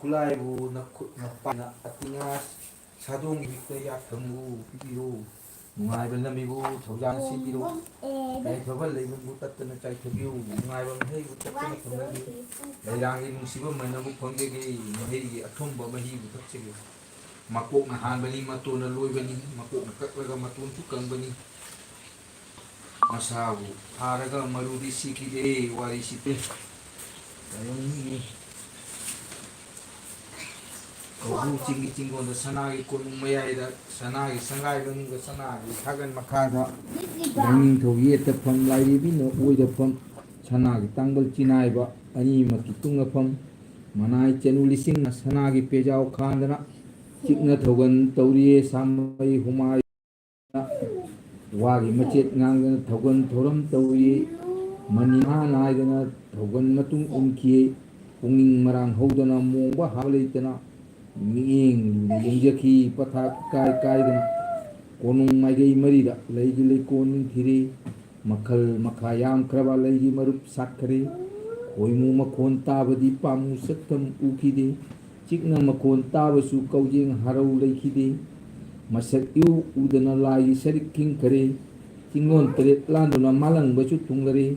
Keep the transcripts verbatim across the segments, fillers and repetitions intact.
ꯈꯨꯠꯂꯥꯏꯕꯨ ꯅꯈꯨꯠ ꯅꯄꯥꯅ ꯑꯇꯤꯉꯥ ꯁꯥꯗꯣꯡꯒꯤ ꯃꯤꯠꯇ ꯌꯥꯊꯪꯕꯨ ꯄꯤꯕꯤꯔꯣ꯫ ꯅꯨꯡꯉꯥꯏꯕ ꯂꯝꯕꯤꯕꯨ ꯊꯧꯖꯥꯜ ꯁꯤꯟꯕꯤꯔꯣ꯫ ꯌꯥꯏꯐꯕ ꯂꯩꯕꯕꯨ ꯇꯠꯇꯅ ꯆꯥꯏꯊꯕꯤꯌꯨ꯫ ꯅꯨꯡꯉꯥꯏꯕ ꯃꯍꯩꯕꯨ ꯇꯠꯇꯅ ꯐꯪꯍꯟꯕꯤꯌꯨ꯫ ꯂꯩꯔꯥꯡꯒꯤ ꯅꯨꯡꯁꯤꯕ ꯃꯅꯕꯨ ꯐꯪꯖꯒꯦ꯫ ꯃꯍꯩꯒꯤ ꯑꯊꯨꯝꯕ ꯃꯍꯤꯕꯨ ꯊꯛꯆꯒꯦ꯫ ꯃꯀꯣꯛꯅ ꯍꯥꯟꯕꯅꯤ, ꯃꯇꯣꯟꯅ ꯂꯣꯏꯕꯅꯤ, ꯃꯀꯣꯛꯅ ꯀꯛꯂꯒ ꯃꯇꯣꯟꯁꯨ ꯀꯪꯕꯅꯤ꯫ ꯃꯁꯥꯕꯨ ꯊꯥꯔꯒ ꯃꯔꯨꯗꯤ ꯁꯤꯈꯤꯗꯦ꯫ ꯋꯥꯔꯤꯁꯤꯗꯤ ꯇꯥꯏꯕꯪꯒꯤ ꯀꯧꯕ꯭ꯔꯨ ꯆꯤꯡꯒꯤ ꯆꯤꯡꯒꯣꯟꯗ ꯁꯅꯥꯒꯤ ꯀꯣꯅꯨꯡ ꯃꯌꯥꯏꯗ ꯁꯅꯥꯒꯤ ꯁꯪꯒꯥꯏ ꯃꯅꯨꯡꯗ ꯁꯅꯥꯒꯤ ꯁꯥꯒꯟ ꯃꯈꯥꯗ ꯂꯥꯏꯅꯤꯡꯊꯧ ꯌꯦꯠꯇꯐꯝ ꯂꯥꯏꯔꯦꯝꯕꯤꯅ ꯑꯣꯏꯗꯐꯝ ꯁꯅꯥꯒꯤ ꯇꯥꯡꯕꯜ ꯆꯤꯅꯥꯏꯕ ꯑꯅꯤꯃꯛꯀꯤ ꯇꯨꯡꯅꯐꯝ ꯃꯅꯥꯏ ꯆꯅꯨ ꯂꯤꯁꯤꯡꯅ ꯁꯅꯥꯒꯤ ꯄꯦꯖꯥꯎ ꯈꯥꯟꯗꯅ ꯆꯤꯛꯅ ꯊꯧꯒꯟ ꯇꯧꯔꯤꯌꯦ ꯁꯥꯃꯩ ꯍꯨꯃꯥꯏ꯫ ꯋꯥꯒꯤ ꯃꯆꯦꯠ ꯉꯥꯡꯗꯅ ꯊꯧꯒꯟ ꯊꯧꯔꯝ ꯇꯧꯏ꯫ ꯃꯅꯤꯍꯥ ꯅꯥꯏꯗꯅ ꯊꯧꯒꯟ ꯃꯇꯨꯡ ꯏꯟꯈꯤ꯫ ꯄꯨꯛꯅꯤꯡ ꯃꯔꯥꯡ ꯍꯧꯗꯅ ꯃꯣꯡꯕ ꯍꯥꯕ ꯂꯩꯇꯅ ꯃꯤꯠꯌꯦꯡ ꯂꯨꯅ ꯌꯦꯡꯖꯈꯤ꯫ ꯄꯊꯥꯞ ꯏꯀꯥꯏ ꯀꯥꯏꯗꯅ ꯀꯣꯅꯨꯡ ꯃꯥꯏꯀꯩ ꯃꯔꯤꯗ ꯂꯩꯒꯤ ꯂꯩꯀꯣꯜ ꯅꯤꯡꯊꯤꯔꯦ꯫ ꯃꯈꯜ ꯃꯈꯥ ꯌꯥꯝꯈ꯭ꯔꯕ ꯂꯩꯒꯤ ꯃꯔꯨꯞ ꯁꯥꯠꯈꯔꯦ꯫ ꯈꯣꯏꯃꯨ ꯃꯈꯣꯟ ꯇꯥꯕꯗꯤ ꯄꯥꯝꯃꯨ ꯁꯛꯇꯝ ꯎꯈꯤꯗꯦ꯫ ꯆꯤꯛꯅ ꯃꯈꯣꯟ ꯇꯥꯕꯁꯨ ꯀꯧꯖꯦꯡ ꯍꯔꯧ ꯂꯩꯈꯤꯗꯦ꯫ ꯃꯁꯛ ꯏꯎ ꯎꯗꯅ ꯂꯥꯏꯒꯤ ꯁꯔꯤꯛ ꯈꯤꯡꯈꯔꯦ꯫ ꯆꯤꯡꯂꯣꯟ ꯇꯔꯦꯠ ꯂꯥꯟꯗꯨꯅ ꯃꯥꯂꯪꯕꯁꯨ ꯊꯨꯡꯂꯔꯦ꯫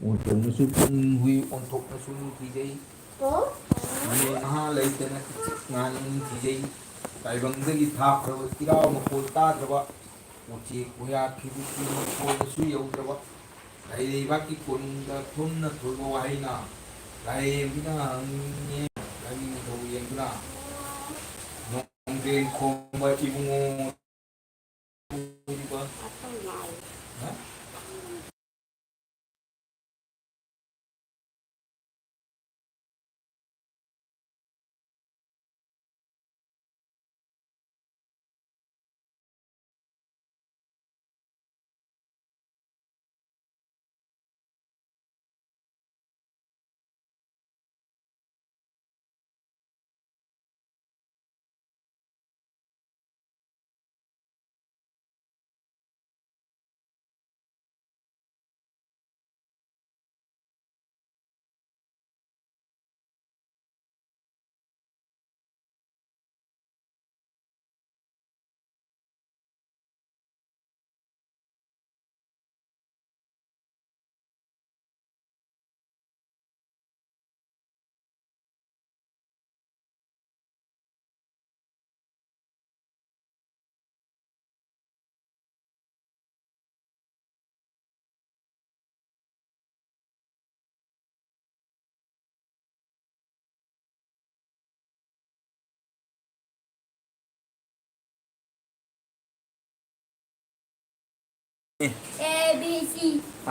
ꯑꯣꯟꯊꯣꯛꯅꯁꯨ ꯄꯨꯡ ꯍꯨꯏ ꯑꯣꯟꯊꯣꯛꯅꯁꯨ ꯅꯤꯡꯊꯤꯖꯩ꯫ ꯃꯅꯦ ꯃꯍꯥ ꯂꯩꯇꯅ ꯏꯆꯤꯛ ꯉꯥꯟꯅ ꯅꯤꯡꯊꯤꯖꯩ꯫ ꯇꯥꯏꯕꯪꯗꯒꯤ ꯊꯥꯈ꯭ꯔꯕ ꯏꯔꯥꯎ ꯃꯈꯣꯜ ꯇꯥꯗ꯭ꯔꯕ ꯎꯆꯦꯛ ꯋꯥꯌꯥ ꯈꯤꯕꯨꯀꯤ ꯃꯈꯣꯜꯗꯁꯨ ꯌꯧꯗ꯭ꯔꯕ ꯂꯥꯏꯔꯩꯕꯥꯛꯀꯤ ꯀꯣꯅꯨꯡꯗ ꯊꯨꯝꯅ ꯊꯣꯏꯕ ꯋꯥꯍꯩꯅ ꯂꯥꯏꯔꯦꯝꯕꯤꯅ ꯍꯪꯉꯦ꯫ ꯂꯥꯏꯅꯤꯡꯊꯧ ꯌꯦꯡꯗꯨꯅ ꯅꯣꯡꯗ꯭ꯔꯦꯟ ꯈꯣꯡꯕ ꯏꯕꯨꯡꯉꯣ ꯑꯣꯏꯔꯤꯕ꯫ ꯍꯥ?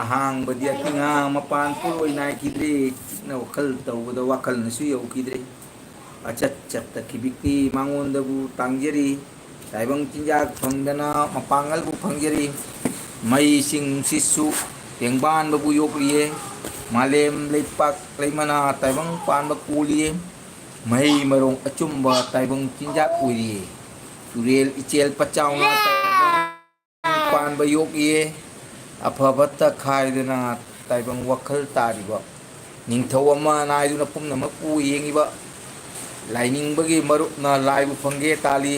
ꯑꯍꯥꯡꯕꯗꯤ ꯑꯇꯤꯉꯥ ꯃꯄꯥꯟ ꯄꯣꯔꯣꯏ ꯅꯥꯏꯈꯤꯗ꯭ꯔꯦ꯫ ꯆꯤꯛꯅ ꯋꯥꯈꯜ ꯇꯧꯕꯗ ꯋꯥꯈꯜꯅꯁꯨ ꯌꯧꯈꯤꯗ꯭ꯔꯦ꯫ ꯑꯆꯠ ꯆꯠꯇ ꯈꯤꯕꯤꯛꯇꯤ ꯃꯉꯣꯟꯗꯕꯨ ꯇꯥꯡꯖꯔꯤ꯫ ꯇꯥꯏꯕꯪ ꯆꯤꯟꯖꯥꯛ ꯐꯪꯗꯅ ꯃꯄꯥꯡꯒꯜꯕꯨ ꯐꯪꯖꯔꯤ꯫ ꯃꯩ ꯏꯁꯤꯡ ꯅꯨꯡꯁꯤꯠꯁꯨ ꯇꯦꯡꯕꯥꯟꯕꯕꯨ ꯌꯣꯛꯂꯤꯌꯦ꯫ ꯃꯥꯂꯦꯝ ꯂꯩꯄꯥꯛ ꯂꯩꯃꯅꯥ ꯇꯥꯏꯕꯪ ꯄꯥꯟꯕ ꯀꯣꯜꯂꯤꯌꯦ꯫ ꯃꯍꯩ ꯃꯔꯣꯡ ꯑꯆꯨꯝꯕ ꯇꯥꯏꯕꯪ ꯆꯤꯟꯖꯥꯛ ꯑꯣꯏꯔꯤꯌꯦ꯫ ꯇꯨꯔꯦꯜ ꯏꯆꯦꯜ ꯄꯆꯥꯎꯅ ꯇꯥꯏꯕꯪ ꯄꯥꯟꯕ ꯌꯣꯛꯂꯤꯌꯦ꯫ ꯑꯐ ꯐꯠꯇ ꯈꯥꯏꯗꯅ ꯇꯥꯏꯕꯪ ꯋꯥꯈꯜ ꯇꯥꯔꯤꯕ ꯅꯤꯡꯊꯧ ꯑꯃ ꯅꯥꯏꯗꯨꯅ ꯄꯨꯝꯅꯃꯛꯄꯨ ꯌꯦꯡꯉꯤꯕ ꯂꯥꯏꯅꯤꯡꯕꯒꯤ ꯃꯔꯨꯞꯅ ꯂꯥꯏꯕꯨ ꯐꯪꯒꯦ ꯇꯥꯜꯂꯤ꯫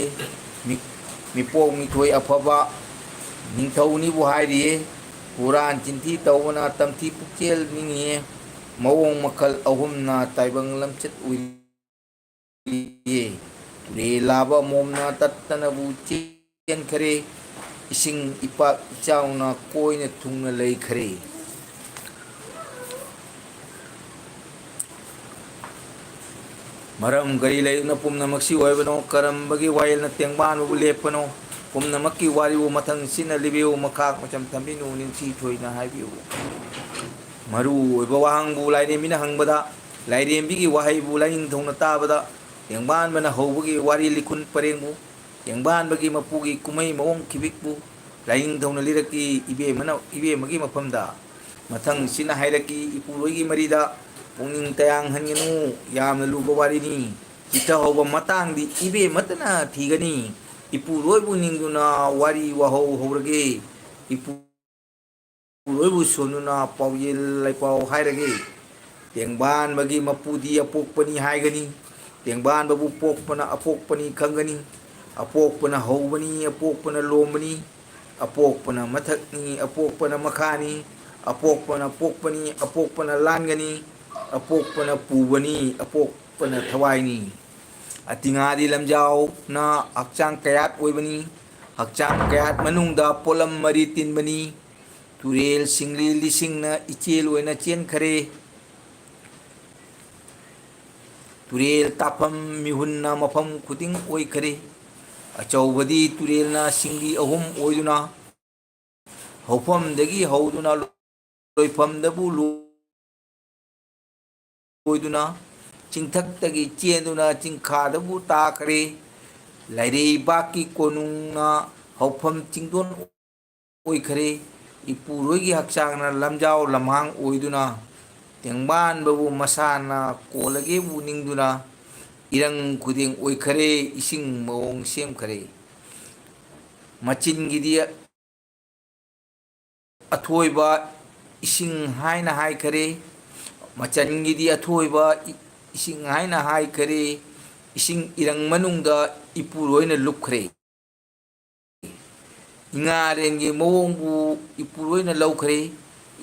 ꯃꯤ-, ꯃꯤꯄꯣꯛ ꯃꯤꯊꯣꯏ ꯑꯐꯕ ꯅꯤꯡꯊꯧꯅꯤꯕꯨ ꯍꯥꯏꯔꯤꯌꯦ꯫ ꯍꯨꯔꯥꯟ ꯆꯤꯟꯊꯤ ꯇꯧꯕꯅ ꯇꯝꯊꯤ ꯄꯨꯛꯆꯦꯜ ꯅꯤꯡꯉꯤꯌꯦ꯫ ꯃꯑꯣꯡ ꯃꯈꯜ ꯑꯍꯨꯝꯅ ꯇꯥꯏꯕꯪ ꯂꯝꯆꯠ ꯎꯏꯌꯦ꯫ ꯇꯨꯔꯦꯜ ꯂꯥꯕ ꯑꯃꯣꯝꯅ ꯇꯠꯇꯅꯕꯨ ꯆꯦꯟꯈ꯭ꯔꯦ꯫ ꯏꯁꯤꯡ ꯏꯄꯥꯛ ꯏꯆꯥꯎꯅ ꯀꯣꯏꯅ ꯊꯨꯡꯅ ꯂꯩꯈ꯭ꯔꯦ꯫ ꯃꯔꯝ ꯀꯔꯤ ꯂꯩꯗꯨꯅ ꯄꯨꯝꯅꯃꯛꯁꯤ ꯑꯣꯏꯕꯅꯣ? ꯀꯔꯝꯕꯒꯤ ꯋꯥꯌꯦꯜꯅ ꯇꯦꯡꯕꯥꯟꯕꯕꯨ ꯂꯦꯞꯄꯅꯣ? ꯄꯨꯝꯅꯃꯛꯀꯤ ꯋꯥꯔꯤꯕꯨ ꯃꯊꯪ ꯁꯤꯠꯅ ꯂꯤꯕꯤꯌꯨ, ꯃꯈꯥ ꯃꯆꯝ ꯊꯝꯕꯤꯅꯨ, ꯅꯤꯡꯊꯤ ꯊꯣꯏꯅ ꯍꯥꯏꯕꯤꯌꯨ꯫ ꯃꯔꯨ ꯑꯣꯏꯕ ꯋꯥꯍꯪꯕꯨ ꯂꯥꯏꯔꯦꯝꯕꯤꯅ ꯍꯪꯕꯗ, ꯂꯥꯏꯔꯦꯝꯕꯤꯒꯤ ꯋꯥꯍꯩꯕꯨ ꯂꯥꯏꯅꯤꯡꯊꯧꯅ ꯇꯥꯕꯗ, ꯇꯦꯡꯕꯥꯟꯕꯅ ꯍꯧꯕꯒꯤ ꯋꯥꯔꯤ ꯂꯤꯈꯨꯟ ꯄꯔꯦꯡꯕꯨ, ꯇꯦꯡꯕꯥꯟꯕꯒꯤ ꯃꯄꯨꯒꯤ ꯀꯨꯝꯍꯩ ꯃꯑꯣꯡ ꯈꯤꯕꯤꯛꯄꯨ ꯂꯥꯏꯅꯤꯡꯊꯧꯅ ꯂꯤꯔꯛꯈꯤ꯫ ꯏꯕꯦꯝꯃꯅ, ꯏꯕꯦꯝꯃꯒꯤ ꯃꯐꯝꯗ ꯃꯊꯪ ꯁꯤꯠꯅ ꯍꯥꯏꯔꯛꯈꯤ, ꯏꯄꯨꯔꯣꯏꯒꯤ ꯃꯔꯤꯗ ꯄꯨꯛꯅꯤꯡ ꯇꯌꯥꯡꯍꯟꯒꯅꯨ, ꯌꯥꯝꯅ ꯂꯨꯕ ꯋꯥꯔꯤꯅꯤ꯫ ꯆꯤꯊꯍꯧꯕ ꯃꯇꯥꯡꯗꯤ ꯏꯕꯦꯝꯃꯇꯅ ꯊꯤꯒꯅꯤ꯫ ꯏꯄꯨꯔꯣꯏꯕꯨ ꯅꯤꯡꯗꯨꯅ ꯋꯥꯔꯤ ꯋꯥꯍꯧ ꯍꯧꯔꯒꯦ꯫ ꯏꯄꯨꯔꯣꯏꯕꯨ ꯁꯣꯟꯗꯨꯅ ꯄꯥꯎꯖꯦꯜ ꯂꯥꯏꯄꯥꯎ ꯍꯥꯏꯔꯒꯦ꯫ ꯇꯦꯡꯕꯥꯟꯕꯒꯤ ꯃꯄꯨꯗꯤ ꯑꯄꯣꯛꯄꯅꯤ ꯍꯥꯏꯒꯅꯤ꯫ ꯇꯦꯡꯕꯥꯟꯕꯕꯨ ꯄꯣꯛꯄꯅ ꯑꯄꯣꯛꯄꯅꯤ ꯈꯪꯒꯅꯤ꯫ ꯑꯄꯣꯛꯄꯅ ꯍꯧꯕꯅꯤ, ꯑꯄꯣꯛꯄꯅ ꯂꯣꯝꯕꯅꯤ꯫ ꯑꯄꯣꯛꯄꯅ ꯃꯊꯛꯅꯤ, ꯑꯄꯣꯛꯄꯅ ꯃꯈꯥꯅꯤ꯫ ꯑꯄꯣꯛꯄꯅ ꯄꯣꯛꯄꯅꯤ, ꯑꯄꯣꯛꯄꯅ ꯂꯥꯟꯒꯅꯤ꯫ ꯑꯄꯣꯛꯄꯅ ꯄꯨꯕꯅꯤ, ꯑꯄꯣꯛꯄꯅ ꯊꯋꯥꯏꯅꯤ꯫ ꯑꯇꯤꯉꯥꯗꯤ ꯂꯝꯖꯥꯎꯅ ꯍꯛꯆꯥꯡ ꯀꯌꯥꯠ ꯑꯣꯏꯕꯅꯤ꯫ ꯍꯛꯆꯥꯡ ꯀꯌꯥꯠ ꯃꯅꯨꯡꯗ ꯄꯣꯠꯂꯝ ꯃꯔꯤ ꯇꯤꯟꯕꯅꯤ꯫ ꯇꯨꯔꯦꯜ ꯁꯤꯡꯂꯤ ꯂꯤꯁꯤꯡꯅ ꯏꯆꯦꯜ ꯑꯣꯏꯅ ꯆꯦꯟꯈꯔꯦ꯫ ꯇꯨꯔꯦꯜ ꯇꯥꯐꯝ ꯃꯤꯍꯨꯟꯅ ꯃꯐꯝ ꯈꯨꯗꯤꯡ ꯑꯣꯏꯈꯔꯦ꯫ ꯑꯆꯧꯕꯗꯤ ꯇꯨꯔꯦꯜꯅ ꯁꯤꯡꯂꯤ ꯑꯍꯨꯝ ꯑꯣꯏꯗꯨꯅ ꯍꯧꯐꯝꯗꯒꯤ ꯍꯧꯗꯨꯅ ꯂꯣꯏꯐꯝꯗꯕꯨ ꯂꯣꯏꯗꯨꯅ, ꯆꯤꯡꯊꯛꯇꯒꯤ ꯆꯦꯟꯗꯨꯅ ꯆꯤꯡꯈꯥꯗꯕꯨ ꯇꯥꯈ꯭ꯔꯦ꯫ ꯂꯩꯔꯩꯕꯥꯛꯀꯤ ꯀꯣꯅꯨꯡꯅ ꯍꯧꯐꯝ ꯆꯤꯡꯗꯣꯟ ꯑꯣꯏꯈ꯭ꯔꯦ꯫ ꯏꯄꯨꯔꯣꯏꯒꯤ ꯍꯛꯆꯥꯡꯅ ꯂꯝꯖꯥꯎ ꯂꯝꯍꯥꯡ ꯑꯣꯏꯗꯨꯅ ꯇꯦꯡꯕꯥꯟꯕꯕꯨ ꯃꯁꯥꯅ ꯀꯣꯜꯂꯒꯦꯕꯨ ꯅꯤꯡꯗꯨꯅ ꯏꯔꯪ ꯈꯨꯗꯤꯡ ꯑꯣꯏꯈ꯭ꯔꯦ, ꯏꯁꯤꯡ ꯃꯑꯣꯡ ꯁꯦꯝꯈ꯭ꯔꯦ꯫ ꯃꯆꯤꯟꯒꯤꯗꯤ ꯑꯊꯣꯏꯕ ꯏꯁꯤꯡ ꯍꯥꯏꯅ ꯍꯥꯏꯈꯔꯦ꯫ ꯃꯆꯟꯒꯤꯗꯤ ꯑꯊꯣꯏꯕ ꯏ-, ꯏꯁꯤꯡ ꯍꯥꯏꯅ ꯍꯥꯏꯈꯔꯦ꯫ ꯏꯁꯤꯡ ꯏꯔꯪ ꯃꯅꯨꯡꯗ ꯏꯄꯨꯔꯣꯏꯅ ꯂꯨꯞꯈ꯭ꯔꯦ꯫ ꯏꯉꯥꯔꯦꯟꯒꯤ ꯃꯑꯣꯡꯕꯨ ꯏꯄꯨꯔꯣꯏꯅ ꯂꯧꯈ꯭ꯔꯦ꯫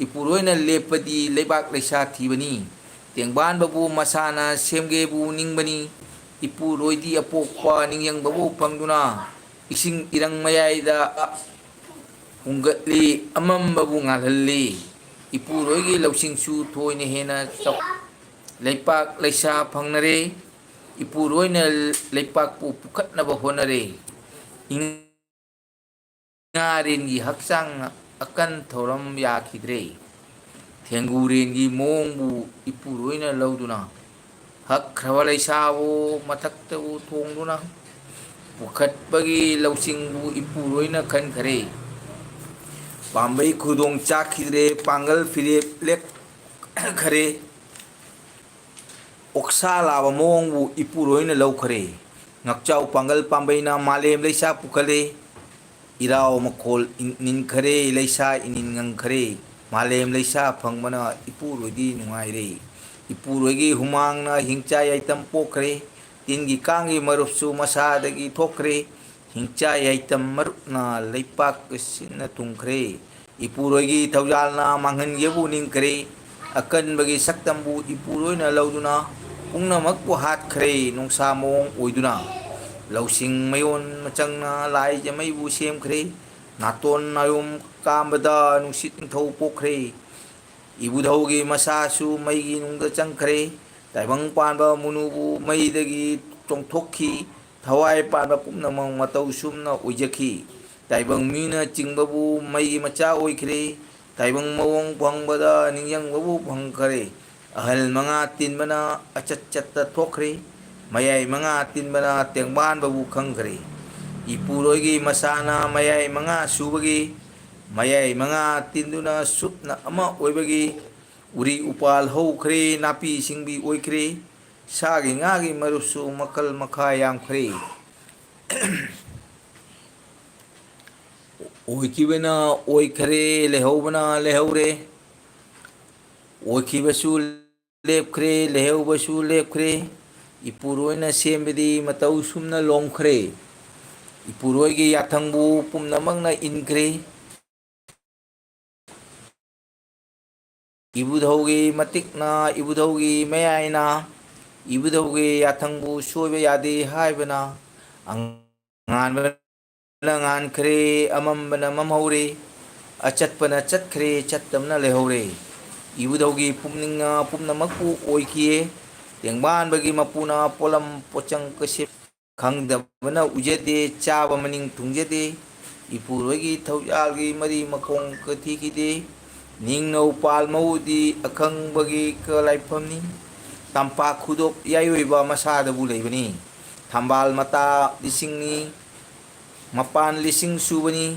ꯏꯄꯨꯔꯣꯏꯅ ꯂꯦꯞꯄꯗꯤ ꯂꯩꯕꯥꯛ ꯂꯩꯁꯥ ꯊꯤꯕꯅꯤ꯫ ꯇꯦꯡꯕꯥꯟꯕꯕꯨ ꯃꯁꯥꯅ ꯁꯦꯝꯒꯦꯕꯨ ꯅꯤꯡꯕꯅꯤ꯫ ꯏꯄꯨꯔꯣꯏꯗꯤ ꯑꯄꯣꯛꯄ ꯅꯤꯡꯖꯪꯕꯕꯨ ꯐꯪꯗꯨꯅ ꯏꯁꯤꯡ ꯏꯔꯪ ꯃꯌꯥꯏꯗ ꯍꯨꯡꯒꯠꯂꯤ, ꯑꯃꯝꯕꯕꯨ ꯉꯥꯜꯍꯜꯂꯤ꯫ ꯏꯄꯨꯔꯣꯏꯒꯤ ꯂꯧꯁꯤꯡꯁꯨ ꯊꯣꯏꯅ ꯍꯦꯟꯅ ꯆꯥꯎ-, ꯂꯩꯄꯥꯛ ꯂꯩꯁꯥ ꯐꯪꯅꯔꯦ꯫ ꯏꯄꯨꯔꯣꯏꯅ ꯂꯩꯄꯥꯛꯄꯨ ꯄꯨꯈꯠꯅꯕ ꯍꯣꯠꯅꯔꯦ꯫ ꯏꯉꯥꯔꯦꯟꯒꯤ ꯍꯛꯆꯥꯡ ꯑꯀꯟ ꯊꯧꯔꯝ ꯌꯥꯈꯤꯗ꯭ꯔꯦ꯫ ꯊꯦꯡꯒꯨꯔꯦꯟꯒꯤ ꯃꯑꯣꯡꯕꯨ ꯏꯄꯨꯔꯣꯏꯅ ꯂꯧꯗꯨꯅ ꯍꯛꯈ꯭ꯔꯕ ꯂꯩꯁꯥꯕꯨ ꯃꯊꯛꯇꯕꯨ ꯊꯣꯡꯗꯨꯅ ꯄꯨꯈꯠꯄꯒꯤ ꯂꯧꯁꯤꯡꯕꯨ ꯏꯄꯨꯔꯣꯏꯅ ꯈꯟꯈꯔꯦ꯫ ꯄꯥꯝꯕꯩ ꯈꯨꯗꯣꯡ ꯆꯥꯈꯤꯗ꯭ꯔꯦ, ꯄꯥꯡꯒꯜ ꯐꯤꯔꯦꯞ ꯂꯦꯛꯈꯔꯦ꯫ ꯑꯣꯛꯁꯥ ꯂꯥꯕ ꯃꯑꯣꯡꯕꯨ ꯏꯄꯨꯔꯣꯏꯅ ꯂꯧꯈꯔꯦ꯫ ꯉꯛꯆꯥꯎ ꯄꯥꯡꯒꯜ ꯄꯥꯝꯕꯩꯅ ꯃꯥꯂꯦꯝ ꯂꯩꯁꯥ ꯄꯨꯈꯠꯂꯦ꯫ ꯏꯔꯥꯎ ꯃꯈꯣꯜ ꯏꯟ-, ꯅꯤꯟꯈꯔꯦ, ꯂꯩꯁꯥ ꯏꯅꯤꯟ ꯉꯪꯈꯔꯦ꯫ ꯃꯥꯂꯦꯝ ꯂꯩꯁꯥ ꯐꯪꯕꯅ ꯏꯄꯨꯔꯣꯏꯗꯤ ꯅꯨꯡꯉꯥꯏꯔꯦ꯫ ꯏꯄꯨꯔꯣꯏꯒꯤ ꯍꯨꯃꯥꯡꯅ ꯍꯤꯡꯆꯥ ꯌꯥꯏꯇꯝ ꯄꯣꯛꯈ꯭ꯔꯦ꯫ ꯇꯤꯟꯒꯤ ꯀꯥꯡꯒꯤ ꯃꯔꯨꯞꯁꯨ ꯃꯁꯥꯗꯒꯤ ꯊꯣꯛꯈ꯭ꯔꯦ꯫ ꯍꯤꯡꯆꯥ ꯌꯥꯏꯇꯝ ꯃꯔꯨꯞꯅ ꯂꯩꯄꯥꯛ ꯁꯤꯟꯅ ꯊꯨꯡꯈ꯭ꯔꯦ꯫ ꯏꯄꯨꯔꯣꯏꯒꯤ ꯊꯧꯖꯥꯜꯅ ꯃꯥꯡꯍꯟꯒꯦꯕꯨ ꯅꯤꯡꯈ꯭ꯔꯦ꯫ ꯑꯀꯟꯕꯒꯤ ꯁꯛꯇꯝꯕꯨ ꯏꯄꯨꯔꯣꯏꯅ ꯂꯧꯗꯨꯅ ꯄꯨꯝꯅꯃꯛꯄꯨ ꯍꯥꯠꯈ꯭ꯔꯦ꯫ ꯅꯨꯡꯁꯥ ꯃꯑꯣꯡ ꯑꯣꯏꯗꯨꯅ ꯂꯧꯁꯤꯡ ꯃꯌꯣꯟ ꯃꯆꯪꯅ ꯂꯥꯏꯖ ꯃꯩꯕꯨ ꯁꯦꯝꯈ꯭ꯔꯦ꯫ ꯅꯥꯇꯣꯟ ꯅꯥꯌꯣꯝ ꯀꯥꯝꯕꯗ ꯅꯨꯡꯁꯤꯠ ꯅꯤꯡꯊꯧ ꯄꯣꯛꯈ꯭ꯔꯦ꯫ ꯏꯕꯨꯙꯧꯒꯤ ꯃꯁꯥꯁꯨ ꯃꯩꯒꯤ ꯅꯨꯡꯗ ꯆꯪꯈ꯭ꯔꯦ꯫ ꯇꯥꯏꯕꯪ ꯄꯥꯟꯕ ꯃꯨꯅꯨꯕꯨ ꯃꯩꯗꯒꯤ ꯆꯣꯡꯊꯣꯛꯈꯤ꯫ ꯊꯋꯥꯏ ꯄꯥꯟꯕ ꯄꯨꯝꯅꯃꯛ ꯃꯇꯧ ꯁꯨꯝꯅ ꯑꯣꯏꯖꯈꯤ꯫ ꯇꯥꯏꯕꯪ ꯃꯤꯅ ꯆꯤꯡꯕꯕꯨ ꯃꯩꯒꯤ ꯃꯆꯥ ꯑꯣꯏꯈ꯭ꯔꯦ꯫ ꯇꯥꯏꯕꯪ ꯃꯑꯣꯡ ꯐꯪꯕꯗ ꯅꯤꯡꯁꯤꯡꯕꯕꯨ ꯐꯪꯈ꯭ꯔꯦ꯫ ꯑꯍꯜ ꯃꯉꯥ ꯇꯤꯟꯕꯅ ꯑꯆꯠ ꯆꯠꯇ ꯊꯣꯛꯈ꯭ꯔꯦ꯫ ꯃꯌꯥꯏ ꯃꯉꯥ ꯇꯤꯟꯕꯅ ꯇꯦꯡꯕꯥꯟꯕꯕꯨ ꯈꯪꯈ꯭ꯔꯦ꯫ ꯏꯄꯨꯔꯣꯏꯒꯤ ꯃꯁꯥꯅ ꯃꯌꯥꯏ ꯃꯉꯥ ꯁꯨꯕꯒꯤ, ꯃꯌꯥꯏ ꯃꯉꯥ ꯇꯤꯟꯗꯨꯅ ꯁꯨꯞꯅ ꯑꯃ ꯑꯣꯏꯕꯒꯤ ꯎꯔꯤ ꯎꯄꯥꯜ ꯍꯧꯈ꯭ꯔꯦ, ꯅꯥꯄꯤ ꯁꯤꯡꯕꯤ ꯑꯣꯏꯈ꯭ꯔꯦ꯫ ꯁꯥꯒꯤ ꯉꯥꯒꯤ ꯃꯔꯨꯞꯁꯨ ꯃꯈꯜ ꯃꯈꯥ ꯌꯥꯝꯈ꯭ꯔꯦ꯫ ꯑꯣꯏꯈꯤꯕꯅ ꯑꯣꯏꯈ꯭ꯔꯦ, ꯂꯩꯍꯧꯕꯅ ꯂꯩꯍꯧꯔꯦ꯫ ꯑꯣꯏꯈꯤꯕꯁꯨ ꯂꯦꯞꯈ꯭ꯔꯦ, ꯂꯩꯍꯧꯕꯁꯨ ꯂꯦꯞꯈ꯭ꯔꯦ꯫ ꯏꯄꯨꯔꯣꯏꯅ ꯁꯦꯝꯕꯗꯤ ꯃꯇꯧ ꯁꯨꯝꯅ ꯂꯣꯝꯈ꯭ꯔꯦ꯫ ꯏꯄꯨꯔꯣꯏꯒꯤ ꯌꯥꯊꯪꯕꯨ ꯄꯨꯝꯅꯃꯛꯅ ꯏꯟꯈ꯭ꯔꯦ꯫ ꯏꯕꯨꯙꯧꯒꯤ ꯃꯇꯤꯛꯅ, ꯏꯕꯨꯙꯧꯒꯤ ꯃꯌꯥꯏꯅ, ꯏꯕꯨꯙꯧꯒꯤ ꯌꯥꯊꯪꯕꯨ ꯁꯣꯏꯕ ꯌꯥꯗꯦ ꯍꯥꯏꯕꯅ, ꯑꯉꯥꯟꯕꯅ ꯉꯥꯟꯈ꯭ꯔꯦ, ꯑꯃꯝꯕꯅ ꯃꯝꯍꯧꯔꯦ, ꯑꯆꯠꯄꯅ ꯆꯠꯈ꯭ꯔꯦ, ꯆꯠꯇꯕꯅ ꯂꯩꯍꯧꯔꯦ꯫ ꯏꯕꯨꯙꯧꯒꯤ ꯄꯨꯛꯅꯤꯡꯅ ꯄꯨꯝꯅꯃꯛꯄꯨ ꯑꯣꯏꯈꯤꯌꯦ꯫ ꯇꯦꯡꯕꯥꯟꯕꯒꯤ ꯃꯄꯨꯅ ꯄꯣꯠꯂꯝ ꯄꯣꯠꯆꯪ ꯀꯁꯦꯞ ꯈꯪꯗꯕꯅ ꯎꯖꯗꯦ, ꯆꯥꯕ ꯃꯅꯤꯡ ꯊꯨꯡꯖꯗꯦ꯫ ꯏꯄꯨꯔꯣꯏꯒꯤ ꯊꯧꯖꯥꯜꯒꯤ ꯃꯔꯤ ꯃꯈꯣꯡ ꯀꯊꯤꯈꯤꯗꯦ꯫ ꯅꯤꯡꯅꯧ ꯄꯥꯜ ꯃꯧꯗꯤ ꯑꯈꯪꯕꯒꯤ ꯀ ꯂꯥꯏꯐꯝꯅꯤ꯫ ꯇꯝꯄꯥꯛ ꯈꯨꯗꯣꯞ ꯌꯥꯏꯑꯣꯏꯕ ꯃꯁꯥꯗꯕꯨ ꯂꯩꯕꯅꯤ꯫ ꯊꯝꯕꯥꯜ ꯃꯇꯥ ꯂꯤꯁꯤꯡꯅꯤ, ꯃꯄꯥꯟ ꯂꯤꯁꯤꯡ ꯁꯨꯕꯅꯤ꯫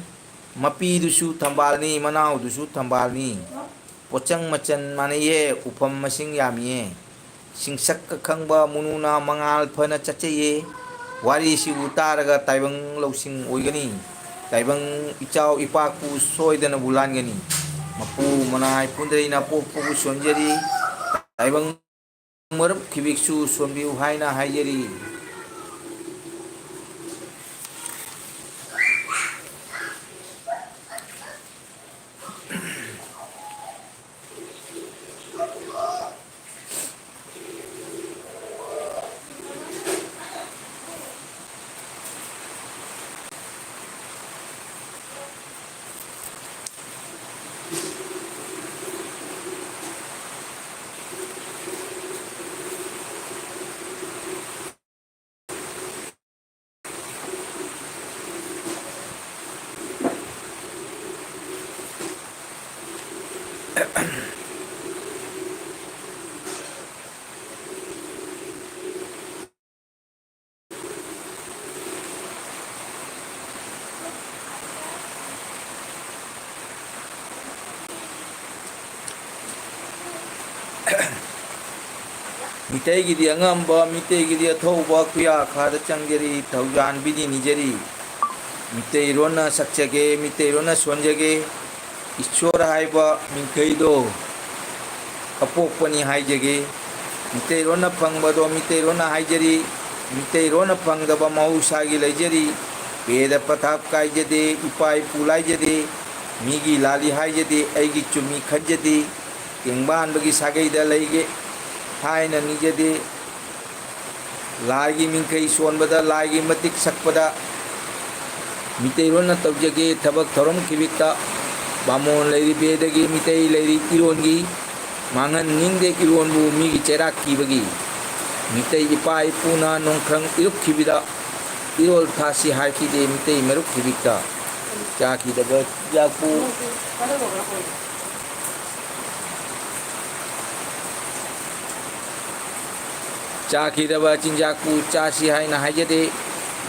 ꯃꯄꯤꯗꯨꯁꯨ ꯊꯝꯕꯥꯜꯅꯤ, ꯃꯅꯥꯎꯗꯨꯁꯨ ꯊꯝꯕꯥꯜꯅꯤ꯫ ꯄꯣꯠꯆꯪ ꯃꯆꯟ ꯃꯥꯟꯅꯩꯌꯦ, ꯎꯐꯝ ꯃꯁꯤꯡ ꯌꯥꯝꯃꯤꯌꯦ꯫ ꯁꯤꯡꯁꯛꯀ ꯈꯪꯕ ꯃꯨꯅꯨꯅ ꯃꯉꯥꯜ ꯐꯅ ꯆꯠꯆꯩꯌꯦ꯫ ꯋꯥꯔꯤꯁꯤꯕꯨ ꯇꯥꯔꯒ ꯇꯥꯏꯕꯪ ꯂꯧꯁꯤꯡ ꯑꯣꯏꯒꯅꯤ꯫ ꯇꯥꯏꯕꯪ ꯏꯆꯥꯎ ꯏꯄꯥꯛꯄꯨ ꯁꯣꯏꯗꯅꯕꯨ ꯂꯥꯟꯒꯅꯤ꯫ ꯃꯄꯨ ꯃꯅꯥꯏ ꯄꯨꯟꯗ꯭ꯔꯩꯅ ꯄꯣꯛꯄꯕꯨ ꯁꯣꯟꯖꯔꯤ꯫ ꯇꯥꯏꯕꯪ ꯃꯔꯨꯞ ꯈꯤꯕꯤꯛꯁꯨ ꯁꯣꯟꯕꯤꯌꯨ ꯍꯥꯏꯅ ꯍꯥꯏꯖꯔꯤ꯫ ꯃꯤꯇꯩꯒꯤꯗꯤ ꯑꯉꯝꯕ, ꯃꯤꯇꯩꯒꯤꯗꯤ ꯑꯊꯧꯕ, ꯈꯨꯌꯥꯈꯥꯗ ꯆꯪꯖꯔꯤ, ꯊꯧꯖꯥꯟꯕꯤꯗꯤ ꯅꯤꯖꯔꯤ꯫ ꯃꯤꯇꯩꯔꯣꯟꯅ ꯁꯛꯆꯒꯦ, ꯃꯤꯇꯩꯔꯣꯟꯅ ꯁꯣꯟꯖꯒꯦ, ꯏꯁꯣꯔ ꯍꯥꯏꯕ ꯃꯤꯡꯈꯩꯗꯣ ꯑꯄꯣꯛꯄꯅꯤ ꯍꯥꯏꯖꯒꯦ꯫ ꯃꯤꯇꯩꯔꯣꯟꯅ ꯐꯪꯕꯗꯣ ꯃꯤꯇꯩꯔꯣꯟꯅ ꯍꯥꯏꯖꯔꯤ, ꯃꯤꯇꯩꯔꯣꯟꯅ ꯐꯪꯗꯕ ꯃꯍꯧꯁꯥꯒꯤ ꯂꯩꯖꯔꯤ꯫ ꯄꯦꯗ ꯄꯊꯥꯞ ꯀꯥꯏꯖꯗꯦ, ꯏꯄꯥ ꯏꯄꯨ ꯂꯥꯏꯖꯗꯦ, ꯃꯤꯒꯤ ꯂꯥꯂꯤ ꯍꯥꯏꯖꯗꯦ, ꯑꯩꯒꯤ ꯆꯨꯝꯃꯤ ꯈꯟꯖꯗꯦ꯫ ꯇꯦꯡꯕꯥꯟꯕꯒꯤ ꯁꯥꯒꯩꯗ ꯂꯩꯒꯦ ꯍꯥꯏꯅ ꯅꯤꯖꯗꯦ꯫ ꯂꯥꯏꯒꯤ ꯃꯤꯡꯈꯩ ꯁꯣꯟꯕꯗ, ꯂꯥꯏꯒꯤ ꯃꯇꯤꯛ ꯁꯛꯄꯗ ꯃꯤꯇꯩꯔꯣꯟꯅ ꯇꯧꯖꯒꯦ꯫ ꯊꯕꯛ ꯊꯧꯔꯝ ꯈꯤꯕꯤꯛꯇ ꯕꯥꯃꯣꯟ ꯂꯩꯔꯤ ꯕꯦꯗꯒꯤ, ꯃꯤꯇꯩ ꯂꯩꯔꯤ ꯏꯔꯣꯟꯒꯤ꯫ ꯃꯥꯡꯍꯟꯅꯤꯡꯗꯦ ꯏꯔꯣꯟꯕꯨ ꯃꯤꯒꯤ ꯆꯩꯔꯥꯛ ꯀꯤꯕꯒꯤ꯫ ꯃꯤꯇꯩ ꯏꯄꯥ ꯏꯄꯨꯅ ꯅꯣꯡꯈ꯭ꯔꯪ ꯏꯔꯨꯞꯈꯤꯕꯗ ꯏꯔꯣꯜ ꯊꯥꯁꯤ ꯍꯥꯏꯈꯤꯗꯦ ꯃꯤꯇꯩ ꯃꯔꯨꯞ ꯈꯤꯕꯤꯛꯇ꯫ ꯆꯥꯈꯤꯗꯕ ꯆꯤꯟꯖꯥꯛꯄꯨ ꯆꯥꯈꯤꯗꯕ ꯆꯤꯟꯖꯥꯛꯄꯨ ꯆꯥꯁꯤ ꯍꯥꯏꯅ ꯍꯥꯏꯖꯗꯦ꯫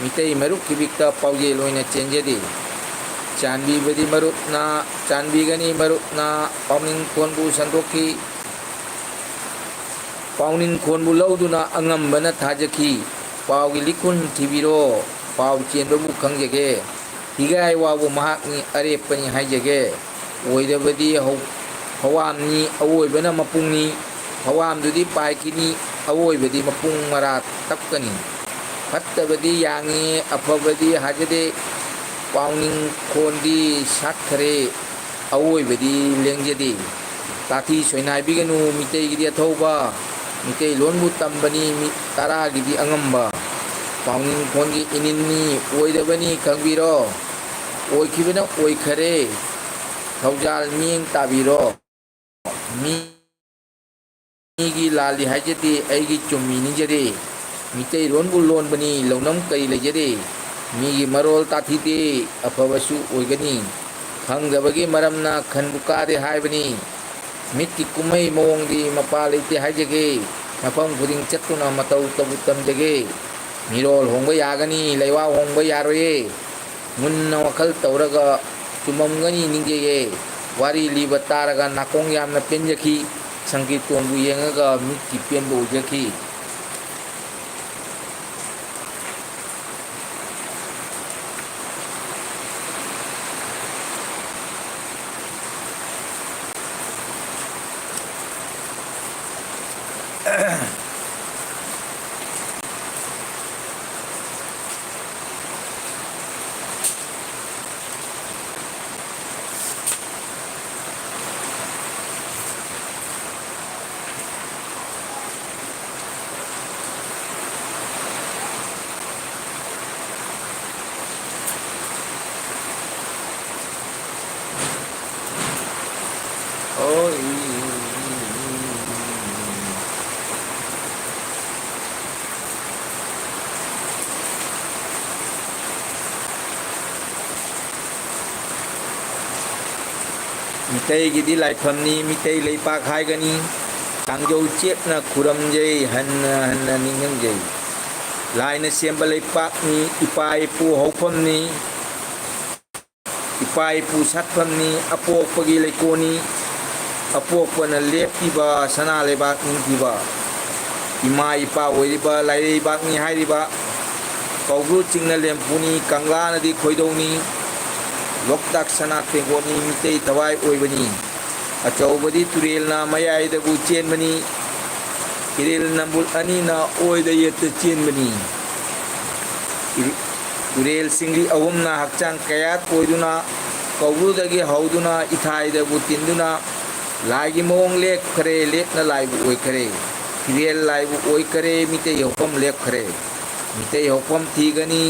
ꯃꯤꯇꯩ ꯃꯔꯨꯞ ꯈꯤꯕꯤꯛꯇ ꯄꯥꯎꯖꯦꯜ ꯑꯣꯏꯅ ꯆꯦꯟꯖꯗꯦ꯫ ꯆꯥꯟꯕꯤꯕꯗꯤ ꯃꯔꯨꯞꯅ, ꯆꯥꯟꯕꯤꯒꯅꯤ ꯃꯔꯨꯞꯅ ꯄꯥꯎꯅꯤꯡꯈꯣꯟꯕꯨ ꯁꯟꯗꯣꯛꯈꯤ꯫ ꯄꯥꯎꯅꯤꯡꯈꯣꯟꯕꯨ ꯂꯧꯗꯨꯅ ꯑꯉꯝꯕꯅ ꯊꯥꯖꯈꯤ꯫ ꯄꯥꯎꯒꯤ ꯂꯤꯈꯨꯟ ꯊꯤꯕꯤꯔꯣ, ꯄꯥꯎ ꯆꯦꯟꯕꯕꯨ ꯈꯪꯖꯒꯦ꯫ ꯍꯤꯒꯥꯏ ꯋꯥꯕꯨ ꯃꯍꯥꯛꯅꯤ ꯑꯔꯦꯞꯄꯅꯤ ꯍꯥꯏꯖꯒꯦ꯫ ꯑꯣꯏꯗꯕꯗꯤ ꯍꯧ-, ꯍꯋꯥꯝꯅꯤ, ꯑꯋꯣꯏꯕꯅ ꯃꯄꯨꯡꯅꯤ꯫ ꯍꯋꯥꯝꯗꯨꯗꯤ ꯄꯥꯏꯈꯤꯅꯤ, ꯑꯋꯣꯏꯕꯗꯤ ꯃꯄꯨꯡ ꯃꯔꯥ ꯇꯞꯀꯅꯤ꯫ ꯐꯠꯇꯕꯗꯤ ꯌꯥꯡꯉꯤ, ꯑꯐꯕꯗꯤ ꯍꯥꯏꯖꯗꯦ꯫ ꯄꯥꯎꯅꯤꯡꯈꯣꯟꯗꯤ ꯁꯥꯠꯈꯔꯦ, ꯑꯋꯣꯏꯕꯗꯤ ꯂꯦꯡꯖꯗꯦ꯫ ꯇꯥꯊꯤ ꯁꯣꯏꯅꯥꯏꯕꯤꯒꯅꯨ, ꯃꯤꯇꯩꯒꯤꯗꯤ ꯑꯊꯧꯕ, ꯃꯤꯇꯩꯂꯣꯟꯕꯨ ꯇꯝꯕꯅꯤ ꯃꯤ ꯇꯔꯥꯒꯤꯗꯤ ꯑꯉꯝꯕ꯫ ꯄꯥꯎꯅꯤꯡꯈꯣꯟꯒꯤ ꯏꯅꯤꯟꯅꯤ ꯑꯣꯏꯗꯕꯅꯤ ꯈꯪꯕꯤꯔꯣ꯫ ꯑꯣꯏꯈꯤꯕꯅ ꯑꯣꯏꯈꯔꯦ, ꯊꯧꯖꯥꯜ ꯃꯤꯠꯌꯦꯡ ꯇꯥꯕꯤꯔꯣ꯫ ꯃꯤ ꯃꯤꯒꯤ ꯂꯥꯜꯂꯤ ꯍꯥꯏꯖꯗꯦ, ꯑꯩꯒꯤ ꯆꯨꯝꯃꯤ ꯅꯤꯡꯖꯔꯦ꯫ ꯃꯤꯇꯩꯔꯣꯟꯕꯨ ꯂꯣꯟꯕꯅꯤ, ꯂꯧꯅꯝ ꯀꯔꯤ ꯂꯩꯖꯔꯦ? ꯃꯤꯒꯤ ꯃꯔꯣꯜ ꯇꯥꯊꯤꯗꯦ, ꯑꯐꯕꯁꯨ ꯑꯣꯏꯒꯅꯤ꯫ ꯈꯪꯗꯕꯒꯤ ꯃꯔꯝꯅ ꯈꯟꯕꯨ ꯀꯥꯗꯦ ꯍꯥꯏꯕꯅꯤ꯫ ꯃꯤꯠꯀꯤ ꯀꯨꯝꯍꯩ ꯃꯑꯣꯡꯗꯤ ꯃꯄꯥ ꯂꯩꯇꯦ ꯍꯥꯏꯖꯒꯦ꯫ ꯃꯐꯝ ꯈꯨꯗꯤꯡ ꯆꯠꯇꯨꯅ ꯃꯇꯧ ꯇꯕꯨ ꯇꯝꯖꯒꯦ꯫ ꯃꯤꯔꯣꯜ ꯍꯣꯡꯕ ꯌꯥꯒꯅꯤ, ꯂꯩꯕꯥꯛ ꯍꯣꯡꯕ ꯌꯥꯔꯣꯏꯌꯦ꯫ ꯃꯨꯟꯅ ꯋꯥꯈꯜ ꯇꯧꯔꯒ ꯆꯨꯝꯃꯝꯒꯅꯤ ꯅꯤꯡꯖꯩꯌꯦ꯫ ꯋꯥꯔꯤ ꯂꯤꯕ ꯇꯥꯔꯒ ꯅꯥꯀꯣꯡ ꯌꯥꯝꯅ ꯄꯦꯟꯖꯈꯤ꯫ ꯁꯪꯀꯤꯔꯇꯣꯟꯕꯨ ꯌꯦꯡꯉꯒ ꯃꯤꯠꯀꯤ ꯄꯦꯟꯕ ꯑꯣꯏꯖꯈꯤ꯫ ꯃꯤꯇꯩꯒꯤꯗꯤ ꯂꯥꯏꯐꯝꯅꯤ, ꯃꯤꯇꯩ ꯂꯩꯄꯥꯛ ꯍꯥꯏꯒꯅꯤ꯫ ꯀꯥꯡꯖꯧ ꯆꯦꯠꯅ ꯈꯨꯔꯨꯝꯖꯩ, ꯍꯟꯅ ꯍꯟꯅ ꯅꯤꯡꯁꯤꯡꯖꯩ꯫ ꯂꯥꯏꯅ ꯁꯦꯝꯕ ꯂꯩꯄꯥꯛꯅꯤ, ꯏꯄꯥ ꯏꯄꯨ ꯍꯧꯐꯝꯅꯤ꯫ ꯏꯄꯥ ꯏꯄꯨ ꯁꯥꯠꯐꯝꯅꯤ, ꯑꯄꯣꯛꯄꯒꯤ ꯂꯩꯀꯣꯜꯅꯤ꯫ ꯑꯄꯣꯛꯄꯅ ꯂꯦꯞꯄꯤꯕ ꯁꯅꯥ ꯂꯩꯕꯥꯛ ꯅꯤꯡꯊꯤꯕ꯫ ꯏꯃꯥ ꯏꯄꯥ ꯑꯣꯏꯔꯤꯕ ꯂꯥꯏꯔꯩꯕꯥꯛꯅꯤ ꯍꯥꯏꯔꯤꯕ꯫ ꯀꯧꯕ꯭ꯔꯨ ꯆꯤꯡꯅ ꯂꯦꯝꯐꯨꯅꯤ, ꯀꯪꯂꯥꯅꯗꯤ ꯈꯣꯏꯗꯧꯅꯤ꯫ ꯂꯣꯛꯇꯥꯛ ꯁꯅꯥ ꯇꯦꯡꯀꯣꯠꯅꯤ, ꯃꯤꯇꯩ ꯊꯋꯥꯏ ꯑꯣꯏꯕꯅꯤ꯫ ꯑꯆꯧꯕꯗꯤ ꯇꯨꯔꯦꯜꯅ ꯃꯌꯥꯏꯗꯕꯨ ꯆꯦꯟꯕꯅꯤ꯫ ꯏꯔꯤꯜ ꯅꯝꯕꯨꯜ ꯑꯅꯤꯅ ꯑꯣꯏꯗ ꯌꯦꯠꯇ ꯆꯦꯟꯕꯅꯤ꯫ ꯏꯔꯤ-, ꯇꯨꯔꯦꯜꯁꯤꯡꯗꯤ ꯑꯍꯨꯝꯅ ꯍꯛꯆꯥꯡ ꯀꯌꯥꯠ ꯑꯣꯏꯗꯨꯅ, ꯀꯧꯕ꯭ꯔꯨꯗꯒꯤ ꯍꯧꯗꯨꯅ ꯏꯊꯥꯏꯗꯕꯨ ꯇꯤꯟꯗꯨꯅ, ꯂꯥꯏꯒꯤ ꯃꯑꯣꯡ ꯂꯦꯞꯈ꯭ꯔꯦ, ꯂꯦꯞꯅ ꯂꯥꯏꯕꯨ ꯑꯣꯏꯈ꯭ꯔꯦ꯫ ꯐꯤꯔꯦꯜ ꯂꯥꯏꯕꯨ ꯑꯣꯏꯈ꯭ꯔꯦ, ꯃꯤꯇꯩ ꯍꯧꯐꯝ ꯂꯦꯞꯈ꯭ꯔꯦ꯫ ꯃꯤꯇꯩ ꯍꯧꯐꯝ ꯊꯤꯒꯅꯤ,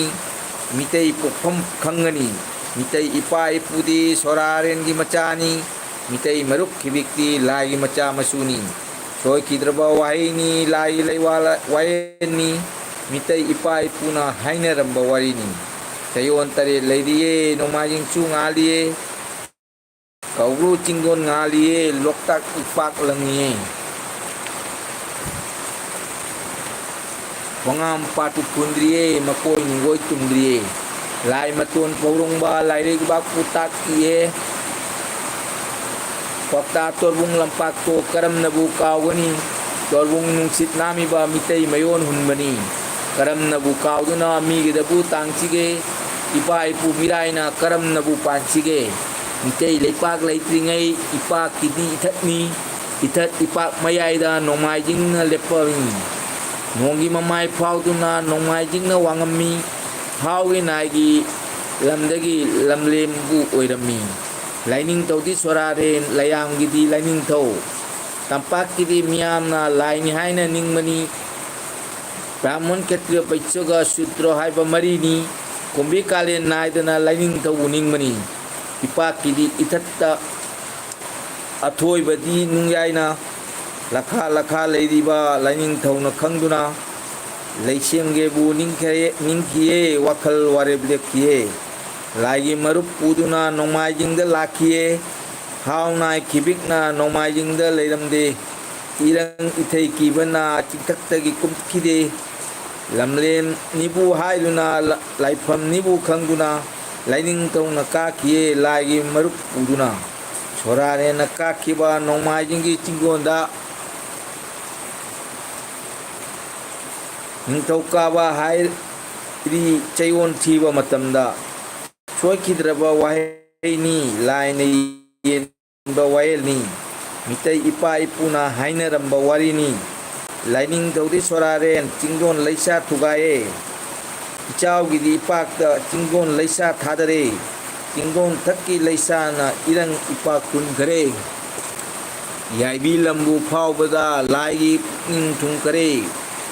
ꯃꯤꯇꯩ ꯄꯣꯛꯐꯝ ꯈꯪꯒꯅꯤ꯫ ꯃꯤꯇꯩ ꯏꯄꯥ ꯏꯄꯨꯗꯤ ꯁꯣꯔꯥꯔꯦꯟꯒꯤ ꯃꯆꯥꯅꯤ꯫ ꯃꯤꯇꯩ ꯃꯔꯨꯞ ꯈꯤꯕꯤꯛꯇꯤ ꯂꯥꯏꯒꯤ ꯃꯆꯥ ꯃꯁꯨꯅꯤ꯫ ꯁꯣꯏꯈꯤꯗ꯭ꯔꯕ ꯋꯥꯍꯩꯅꯤ, ꯂꯥꯏꯒꯤ ꯂꯩꯋꯥ ꯋꯥꯌꯦꯜꯅꯤ꯫ ꯃꯤꯇꯩ ꯏꯄꯥ ꯏꯄꯨꯅ ꯍꯥꯏꯅꯔꯝꯕ ꯋꯥꯔꯤꯅꯤ꯫ ꯆꯌꯣꯜ ꯇꯔꯦꯠ ꯂꯩꯔꯤꯌꯦ, ꯅꯣꯡꯃꯥꯏꯖꯤꯡꯁꯨ ꯉꯥꯜꯂꯤꯌꯦ꯫ ꯀꯧꯕ꯭ꯔꯨ ꯆꯤꯡꯗꯣꯟ ꯉꯥꯜꯂꯤꯌꯦ, ꯂꯣꯛꯇꯥꯛ ꯏꯄꯥꯛ ꯂꯪꯉꯤꯌꯦ꯫ ꯈꯣꯡꯉꯥꯝ ꯄꯥꯠꯇꯨ ꯐꯨꯟꯗ꯭ꯔꯤꯌꯦ, ꯃꯀꯣꯏ ꯅꯤꯡꯒꯣꯏ ꯇꯨꯝꯗ꯭ꯔꯤꯌꯦ꯫ ꯂꯥꯏ ꯃꯇꯣꯟ ꯐꯧꯔꯣꯡꯕ ꯂꯥꯏꯔꯩꯕꯥꯛꯄꯨ ꯇꯥꯛꯏꯌꯦ꯫ ꯀ꯭ꯋꯥꯛꯇꯥ ꯇꯣꯔꯕꯨꯡ ꯂꯝꯄꯥꯛꯇꯣ ꯀꯔꯝꯅꯕꯨ ꯀꯥꯎꯒꯅꯤ? ꯇꯣꯔꯕꯨꯡ ꯅꯨꯡꯁꯤꯠ ꯅꯥꯝꯃꯤꯕ ꯃꯤꯇꯩ ꯃꯌꯣꯟ ꯍꯨꯟꯕꯅꯤ꯫ ꯀꯔꯝꯅꯕꯨ ꯀꯥꯎꯗꯨꯅ ꯃꯤꯒꯤꯗꯕꯨ ꯇꯥꯡꯁꯤꯒꯦ? ꯏꯄꯥ ꯏꯄꯨ ꯃꯤꯔꯥꯏꯅ ꯀꯔꯝꯅꯕꯨ ꯄꯥꯟꯁꯤꯒꯦ? ꯃꯤꯇꯩ ꯂꯩꯄꯥꯛ ꯂꯩꯇ꯭ꯔꯤꯉꯩ ꯏꯄꯥꯛꯀꯤꯗꯤ ꯏꯊꯠꯅꯤ꯫ ꯏꯊꯠ ꯏꯄꯥꯛ ꯃꯌꯥꯏꯗ ꯅꯣꯡꯃꯥꯏꯖꯤꯡꯅ ꯂꯦꯞꯄꯝꯃꯤ꯫ ꯅꯣꯡꯒꯤ ꯃꯃꯥꯏ ꯐꯥꯎꯗꯨꯅ ꯅꯣꯡꯃꯥꯏꯖꯤꯡꯅ ꯋꯥꯡꯉꯝꯃꯤ꯫ ꯍꯥꯎꯒꯤ ꯅꯥꯏꯒꯤ ꯂꯝꯗꯒꯤ ꯂꯝꯂꯦꯝꯕꯨ ꯑꯣꯏꯔꯝꯃꯤ꯫ ꯂꯥꯏꯅꯤꯡꯊꯧꯗꯤ ꯁꯣꯔꯥꯔꯦꯟ, ꯂꯌꯥꯝꯒꯤꯗꯤ ꯂꯥꯏꯅꯤꯡꯊꯧ꯫ ꯇꯝꯄꯥꯛꯀꯤꯗꯤ ꯃꯤꯌꯥꯝꯅ ꯂꯥꯏꯅꯤ ꯍꯥꯏꯅ ꯅꯤꯡꯕꯅꯤ꯫ ꯕ꯭ꯔꯥꯍꯃꯟ, ꯈꯦꯇ꯭ꯔꯤꯌ, ꯕꯩꯁ꯭ꯌꯒ ꯁꯨꯗ꯭ꯔ ꯍꯥꯏꯕ ꯃꯔꯤꯅꯤ꯫ ꯀꯨꯝꯕꯤ ꯀꯥꯂꯦꯟ ꯅꯥꯏꯗꯅ ꯂꯥꯏꯅꯤꯡꯊꯧꯕꯨ ꯅꯤꯡꯕꯅꯤ꯫ ꯏꯄꯥꯛꯀꯤꯗꯤ ꯏꯊꯠꯇ ꯑꯊꯣꯏꯕꯗꯤ ꯅꯨꯡꯌꯥꯏꯅ ꯂꯈꯥ ꯂꯈꯥ ꯂꯩꯔꯤꯕ ꯂꯥꯏꯅꯤꯡꯊꯧꯅ ꯈꯪꯗꯨꯅ ꯂꯩꯁꯦꯝꯒꯦꯕꯨ ꯅꯤꯡꯈ꯭ꯔꯦ-, ꯅꯤꯡꯈꯤꯌꯦ, ꯋꯥꯈꯜ ꯋꯥꯔꯦꯞ ꯂꯦꯞꯈꯤꯌꯦ꯫ ꯂꯥꯏꯒꯤ ꯃꯔꯨꯞ ꯄꯨꯗꯨꯅ ꯅꯣꯡꯃꯥꯏꯖꯤꯡꯗ ꯂꯥꯛꯈꯤꯌꯦ꯫ ꯍꯥꯎꯅꯥꯏ ꯈꯤꯕꯤꯛꯅ ꯅꯣꯡꯃꯥꯏꯖꯤꯡꯗ ꯂꯩꯔꯝꯗꯦ꯫ ꯏꯔꯪ ꯏꯊꯩ ꯀꯤꯕꯅ ꯆꯤꯡꯊꯛꯇꯒꯤ ꯀꯨꯝꯈꯤꯗꯦ꯫ ꯂꯝꯂꯦꯟꯅꯤꯕꯨ ꯍꯥꯏꯗꯨꯅ, ꯂ-, ꯂꯥꯏꯐꯝꯅꯤꯕꯨ ꯈꯪꯗꯨꯅ ꯂꯥꯏꯅꯤꯡꯊꯧꯅ ꯀꯥꯈꯤꯌꯦ ꯂꯥꯏꯒꯤ ꯃꯔꯨꯞ ꯄꯨꯗꯨꯅ꯫ ꯁꯣꯔꯥꯔꯦꯟꯅ ꯀꯥꯈꯤꯕ ꯅꯣꯡꯃꯥꯏꯖꯤꯡꯒꯤ ꯆꯤꯡꯗꯣꯟꯗ ꯅꯤꯡꯊꯧꯀꯥꯕ ꯍꯥꯏꯔꯤ ꯆꯌꯣꯜ ꯊꯤꯕ ꯃꯇꯝꯗ ꯁꯣꯏꯈꯤꯗ꯭ꯔꯕ ꯋꯥꯍꯩꯅꯤ, ꯂꯥꯏꯅ ꯌꯦꯟꯕ ꯋꯥꯌꯦꯜꯅꯤ꯫ ꯃꯤꯇꯩ ꯏꯄꯥ ꯏꯄꯨꯅ ꯍꯥꯏꯅꯔꯝꯕ ꯋꯥꯔꯤꯅꯤ꯫ ꯂꯥꯏꯅꯤꯡꯊꯧꯗꯤ ꯁꯣꯔꯥꯔꯦꯟ ꯆꯤꯡꯗꯣꯟ ꯂꯩꯁꯥ ꯊꯨꯒꯥꯏꯌꯦ꯫ ꯏꯆꯥꯎꯒꯤꯗꯤ ꯏꯄꯥꯛꯇ ꯆꯤꯡꯗꯣꯟ ꯂꯩꯁꯥ ꯊꯥꯗꯔꯦ꯫ ꯆꯤꯡꯗꯣꯟ ꯊꯛꯀꯤ ꯂꯩꯁꯥꯅ ꯏꯔꯪ ꯏꯄꯥꯛ ꯍꯨꯟꯈꯔꯦ꯫ ꯌꯥꯏꯕꯤ ꯂꯝꯕꯨ ꯐꯥꯎꯕꯗ ꯂꯥꯏꯒꯤ ꯄꯨꯛꯅꯤꯡ ꯊꯨꯡꯈꯔꯦ꯫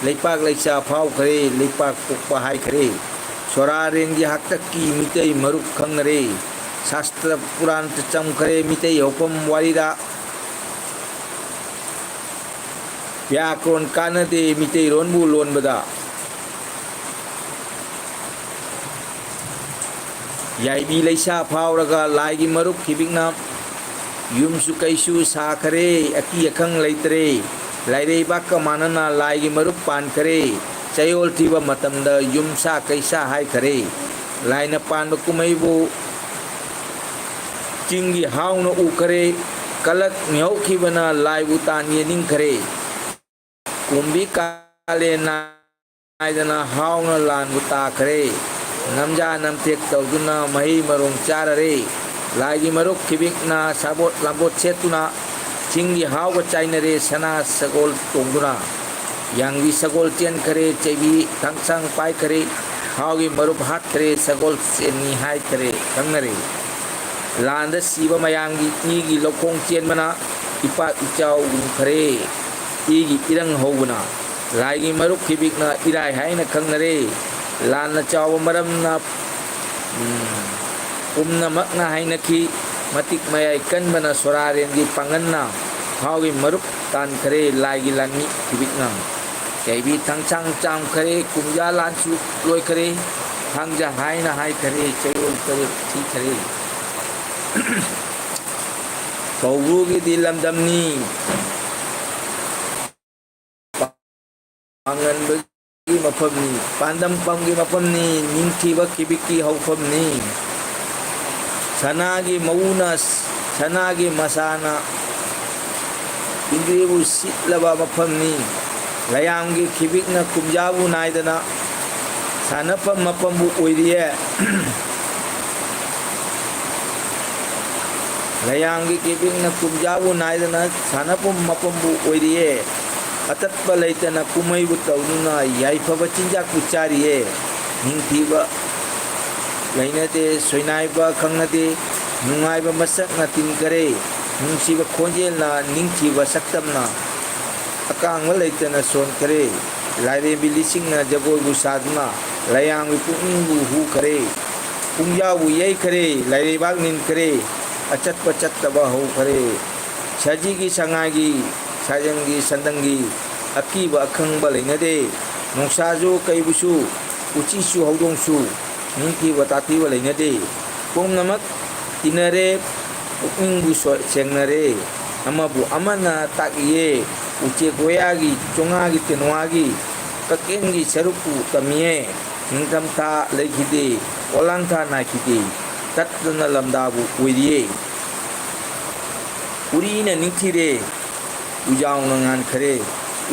ꯂꯩꯄꯥꯛ ꯂꯩꯆꯥ ꯐꯥꯎꯈꯔꯦ, ꯂꯩꯄꯥꯛ ꯄꯣꯛꯄ ꯍꯥꯏꯈꯔꯦ꯫ ꯁꯣꯔꯥꯔꯦꯟꯒꯤ ꯍꯥꯛꯇꯛꯀꯤ ꯃꯤꯇꯩ ꯃꯔꯨꯞ ꯈꯪꯅꯔꯦ꯫ ꯁꯥꯁꯇ꯭ꯔ ꯄꯨꯔꯥꯟ ꯆꯝꯈꯔꯦ ꯃꯤꯇꯩ ꯍꯧꯐꯝ ꯋꯥꯔꯤꯗ꯫ ꯕ꯭ꯌꯥꯀ꯭ꯔꯣꯟ ꯀꯥꯟꯅꯗꯦ ꯃꯤꯇꯩꯔꯣꯟꯕꯨ ꯂꯣꯟꯕꯗ꯫ ꯌꯥꯏꯕꯤ ꯂꯩꯁꯥ ꯐꯥꯎꯔꯒ ꯂꯥꯏꯒꯤ ꯃꯔꯨꯞ ꯈꯤꯕꯤꯛꯅ ꯌꯨꯝꯁꯨ ꯀꯩꯁꯨ ꯁꯥꯈꯔꯦ, ꯑꯀꯤ ꯑꯈꯪ ꯂꯩꯇ꯭ꯔꯦ꯫ ꯂꯥꯏꯔꯩꯕꯥꯛꯀ ꯃꯥꯟꯅꯅ ꯂꯥꯏꯒꯤ ꯃꯔꯨꯞ ꯄꯥꯟꯈꯔꯦ꯫ ꯆꯌꯣꯜ ꯊꯤꯕ ꯃꯇꯝꯗ ꯌꯨꯝꯁꯥ ꯀꯩꯁꯥ ꯍꯥꯏꯈꯔꯦ꯫ ꯂꯥꯏꯅ ꯄꯥꯟꯕ ꯀꯨꯝꯍꯩꯕꯨ ꯆꯤꯡꯒꯤ ꯍꯥꯎꯅ ꯎꯈꯔꯦ꯫ ꯀꯂꯛ ꯃꯤꯍꯧꯈꯤꯕꯅ ꯂꯥꯏꯕꯨ ꯇꯥꯟ ꯌꯦꯅꯤꯡꯈꯔꯦ꯫ ꯀꯨꯝꯕꯤ ꯀꯥꯂꯦꯟ ꯅꯥꯏꯗꯅ ꯍꯥꯎꯅ ꯂꯥꯟꯕꯨ ꯇꯥꯈꯔꯦ꯫ ꯅꯝꯖꯥ ꯅꯝꯊꯦꯛ ꯇꯧꯗꯨꯅ ꯃꯍꯩ ꯃꯔꯣꯡ ꯆꯥꯔꯔꯦ꯫ ꯂꯥꯏꯒꯤ ꯃꯔꯨꯞ ꯈꯤꯕꯤꯛꯅ ꯁꯥꯕꯣꯠ ꯂꯥꯝꯕꯣꯠ ꯁꯦꯠꯇꯨꯅ ꯆꯤꯡꯒꯤ ꯍꯥꯎꯒ ꯆꯥꯏꯅꯔꯦ ꯁꯅꯥ ꯁꯒꯣꯜ ꯇꯣꯡꯗꯨꯅ꯫ ꯌꯥꯡꯕꯤ ꯁꯒꯣꯜ ꯆꯦꯟꯈꯔꯦ, ꯆꯩꯕꯤ ꯊꯥꯡꯁꯥꯡ ꯄꯥꯏꯈꯔꯦ, ꯍꯥꯎꯒꯤ ꯃꯔꯨꯞ ꯍꯥꯠꯈꯔꯦ, ꯁꯒꯣꯜ ꯆꯦꯟꯅꯤ ꯍꯥꯏꯈꯔꯦ, ꯈꯪꯅꯔꯦ꯫ ꯂꯥꯟꯗ ꯁꯤꯕ ꯃꯌꯥꯝꯒꯤ ꯏꯒꯤ ꯂꯧꯈꯣꯡ ꯆꯦꯟꯕꯅ ꯏꯄꯥꯛ ꯏꯆꯥꯎ ꯎꯈꯔꯦ꯫ ꯏꯒꯤ ꯏꯔꯪ ꯍꯧꯕꯅ ꯂꯥꯏꯒꯤ ꯃꯔꯨꯞ ꯈꯤꯕꯤꯛꯅ ꯏꯔꯥꯏ ꯍꯥꯏꯅ ꯈꯪꯅꯔꯦ꯫ ꯂꯥꯟꯅ ꯆꯥꯎꯕ ꯃꯔꯝꯅ, ꯎꯝ, ꯄꯨꯝꯅꯃꯛꯅ ꯍꯥꯏꯅꯈꯤ꯫ ꯃꯇꯤꯛ ꯃꯌꯥꯏ ꯀꯟꯕꯅ ꯁꯣꯔꯥꯔꯦꯟꯒꯤ ꯄꯥꯡꯒꯟꯅ ꯍꯥꯎꯒꯤ ꯃꯔꯨꯞ ꯇꯥꯟꯈꯔꯦ ꯂꯥꯏꯒꯤ ꯂꯥꯟꯃꯤ ꯈꯤꯕꯤꯛꯅ꯫ ꯆꯩꯕꯤ ꯊꯥꯡꯁꯥꯡ ꯆꯥꯝꯈꯔꯦ, ꯀꯨꯝꯖꯥ ꯂꯥꯟꯁꯨ ꯂꯣꯏꯈꯔꯦ꯫ ꯊꯥꯡꯖ ꯍꯥꯏꯅ ꯍꯥꯏꯈꯔꯦ, ꯆꯌꯣꯜ ꯇꯔꯦꯠ ꯊꯤꯈꯔꯦ꯫ ꯀꯧꯕ꯭ꯔꯨꯒꯤꯗꯤ ꯂꯝꯗꯝꯅꯤ꯫ ꯄꯥꯡꯒꯟꯕꯒꯤ ꯃꯐꯝꯅꯤ, ꯄꯥꯟꯗꯝ ꯄꯝꯒꯤ ꯃꯐꯝꯅꯤ, ꯅꯤꯡꯊꯤꯕ ꯀꯤꯕꯤꯛꯀꯤ ꯍꯧꯐꯝꯅꯤ꯫ ꯁꯅꯥꯒꯤ ꯃꯎꯅ, ꯁꯅꯥꯒꯤ ꯃꯁꯥꯅ ꯏꯟꯗ꯭ꯔꯤꯕꯨ ꯁꯤꯠꯂꯕ ꯃꯐꯝꯅꯤ꯫ ꯂꯌꯥꯝꯒꯤ ꯀꯤꯕꯤꯛꯅ ꯀꯨꯝꯖꯥꯕꯨ ꯅꯥꯏꯗꯅ ꯁꯥꯟꯅꯐꯝ ꯃꯐꯝꯕꯨ ꯑꯣꯏꯔꯤꯌꯦ꯫ ꯂꯌꯥꯝꯒꯤ ꯀꯤꯕꯤꯛꯅ ꯀꯨꯝꯖꯥꯕꯨ ꯅꯥꯏꯗꯅ ꯁꯥꯟꯅꯐꯝ ꯃꯐꯝꯕꯨ ꯑꯣꯏꯔꯤꯌꯦ꯫ ꯑꯇꯠꯄ ꯂꯩꯇꯅ ꯀꯨꯝꯍꯩꯕꯨ ꯇꯧꯗꯨꯅ ꯌꯥꯏꯐꯕ ꯆꯤꯟꯖꯥꯛꯄꯨ ꯆꯥꯔꯤꯌꯦ꯫ ꯅꯤꯡꯊꯤꯕ ꯂꯩꯅꯗꯦ, ꯁꯣꯏꯅꯥꯏꯕ ꯈꯪꯅꯗꯦ, ꯅꯨꯡꯉꯥꯏꯕ ꯃꯁꯛꯅ ꯇꯤꯟꯈꯔꯦ, ꯅꯨꯡꯁꯤꯕ ꯈꯣꯟꯖꯦꯜꯅ ꯅꯤꯡꯊꯤꯕ ꯁꯛꯇꯝꯅ ꯑꯀꯥꯡꯕ ꯂꯩꯇꯅ ꯁꯣꯟꯈꯔꯦ꯫ ꯂꯥꯏꯔꯦꯝꯕꯤ ꯂꯤꯁꯤꯡꯅ ꯖꯒꯣꯏꯕꯨ ꯁꯥꯗꯨꯅ ꯂꯌꯥꯝꯒꯤ ꯄꯨꯛꯅꯤꯡꯕꯨ ꯍꯨꯈꯔꯦ꯫ ꯄꯨꯡꯖꯥꯎꯕꯨ ꯌꯩꯈꯔꯦ, ꯂꯥꯏꯔꯩꯕꯥꯛ ꯅꯤꯟꯈꯔꯦ, ꯑꯆꯠꯄ ꯆꯠꯇꯕ ꯍꯧꯈꯔꯦ꯫ ꯁꯖꯤꯒꯤ ꯁꯉꯥꯏꯒꯤ, ꯁꯥꯖꯟꯒꯤ ꯁꯟꯗꯪꯒꯤ ꯑꯀꯤꯕ ꯑꯈꯪꯕ ꯂꯩꯅꯗꯦ꯫ ꯅꯣꯡꯁꯥꯁꯨ ꯀꯩꯕꯨꯁꯨ, ꯎꯆꯤꯁꯨ ꯍꯧꯗꯣꯡꯁꯨ, ꯅꯤꯡꯊꯤꯕ ꯇꯥꯊꯤꯕ ꯂꯩꯅꯗꯦ꯫ ꯄꯨꯝꯅꯃꯛ ꯇꯤꯟꯅꯔꯦ, ꯄꯨꯛꯅꯤꯡꯕꯨ ꯁꯣ-, ꯁꯦꯡꯅꯔꯦ꯫ ꯑꯃꯕꯨ ꯑꯃꯅ ꯇꯥꯛꯏꯌꯦ꯫ ꯎꯆꯦꯛ ꯋꯥꯌꯥꯒꯤ, ꯆꯣꯉꯥꯒꯤ, ꯇꯦꯅꯋꯥꯒꯤ, ꯀꯛꯀꯦꯟꯒꯤ ꯁꯔꯨꯛꯄꯨ ꯇꯝꯃꯤꯌꯦ꯫ ꯅꯤꯡꯊꯝꯊꯥ ꯂꯩꯈꯤꯗꯦ, ꯄꯣꯂꯥꯡꯊꯥ ꯅꯥꯏꯈꯤꯗꯦ꯫ ꯇꯠꯇꯅ ꯂꯝꯗꯥꯕꯨ ꯑꯣꯏꯔꯤꯌꯦ꯫ ꯎꯔꯤꯅ ꯅꯤꯡꯊꯤꯔꯦ, ꯎꯌꯥꯎꯅ ꯉꯥꯟꯈꯔꯦ,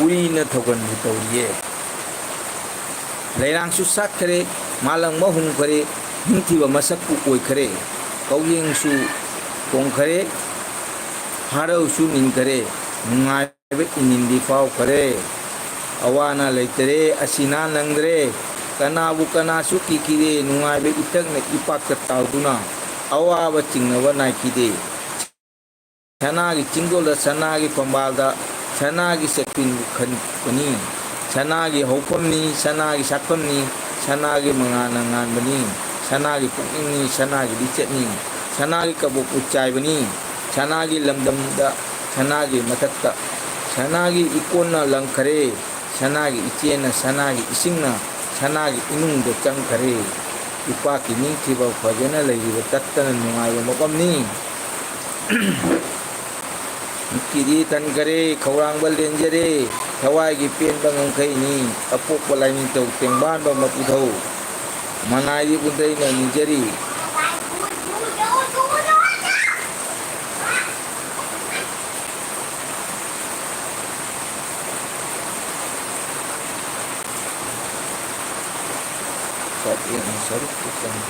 ꯎꯔꯤꯅ ꯊꯧꯒꯟꯕꯨ ꯇꯧꯔꯤꯌꯦ꯫ ꯂꯩꯔꯥꯡꯁꯨ ꯁꯥꯠꯈꯔꯦ, ꯃꯥꯂꯪꯕ ꯍꯨꯝꯈꯔꯦ, ꯅꯤꯡꯊꯤꯕ ꯃꯁꯛꯄꯨ ꯑꯣꯏꯈꯔꯦ꯫ ꯀꯧꯌꯦꯡꯁꯨ ꯈꯣꯡꯈꯔꯦ, ꯍꯔꯥꯎꯁꯨ ꯅꯤꯟꯈꯔꯦ, ꯅꯨꯡꯉꯥꯏꯕ ꯏꯅꯤꯟꯗꯤ ꯐꯥꯎꯈꯔꯦ꯫ ꯑꯋꯥꯅ ꯂꯩꯇꯔꯦ, ꯑꯁꯤꯅꯥ ꯅꯪꯗ꯭ꯔꯦ, ꯀꯅꯥꯕꯨ ꯀꯅꯥꯁꯨ ꯀꯤꯈꯤꯗꯦ, ꯅꯨꯡꯉꯥꯏꯕ ꯏꯊꯛꯅ ꯏꯄꯥꯛꯇ ꯇꯥꯎꯗꯨꯅ ꯑꯋꯥꯕ ꯆꯤꯡꯅꯕ ꯅꯥꯏꯈꯤꯗꯦ꯫ ꯁꯅꯥꯒꯤ ꯆꯤꯡꯗꯣꯜꯗ, ꯁꯅꯥꯒꯤ ꯐꯝꯕꯥꯜꯗ, ꯁꯅꯥꯒꯤ ꯆꯦꯛꯄꯤꯟꯕꯨ ꯈꯟꯕꯅꯤ꯫ ꯁꯅꯥꯒꯤ ꯍꯧꯐꯝꯅꯤ, ꯁꯅꯥꯒꯤ ꯁꯥꯠꯐꯝꯅꯤ, ꯁꯅꯥꯒꯤ ꯃꯉꯥꯜꯅ ꯉꯥꯟꯕꯅꯤ, ꯁꯅꯥꯒꯤ ꯄꯨꯛꯅꯤꯡꯅꯤ, ꯁꯅꯥꯒꯤ ꯂꯤꯆꯠꯅꯤ, ꯁꯅꯥꯒꯤ ꯀꯕꯣꯛꯄꯨ ꯆꯥꯏꯕꯅꯤ, ꯁꯅꯥꯒꯤ ꯂꯝꯗꯝꯗ, ꯁꯅꯥꯒꯤ ꯃꯊꯛꯇ, ꯁꯅꯥꯒꯤ ꯏꯀꯣꯟꯅ ꯂꯪꯈꯔꯦ, ꯁꯅꯥꯒꯤ ꯏꯆꯦꯅ, ꯁꯅꯥꯒꯤ ꯏꯁꯤꯡꯅ, ꯁꯅꯥꯒꯤ ꯏꯃꯨꯡꯗ ꯆꯪꯈꯔꯦ꯫ ꯏꯄꯥꯛꯀꯤ ꯅꯤꯡꯊꯤꯕ ꯐꯖꯅ ꯂꯩꯔꯤꯕ ꯇꯠꯇꯅ ꯅꯨꯡꯉꯥꯏꯕ ꯃꯐꯝꯅꯤ꯫ ꯀꯤꯔꯤ ꯊꯟꯈꯔꯦ, ꯈꯧꯔꯥꯡꯕ ꯂꯦꯟꯖꯔꯦ, ꯊꯋꯥꯏꯒꯤ ꯄꯦꯟꯕ ꯉꯝꯈꯩꯅꯤ, ꯑꯄꯣꯛꯄ ꯂꯥꯏꯅꯤꯡꯊꯧ ꯇꯦꯡꯕꯥꯟꯕ ꯃꯄꯨꯊꯧ, ꯃꯅꯥꯏꯗꯤ ꯎꯟꯗꯩꯅ ꯅꯤꯖꯔꯤ꯫ ꯆꯥꯇ꯭ꯔꯦꯠꯅ ꯁꯔꯨꯛ ꯈꯛꯇꯅꯤ꯫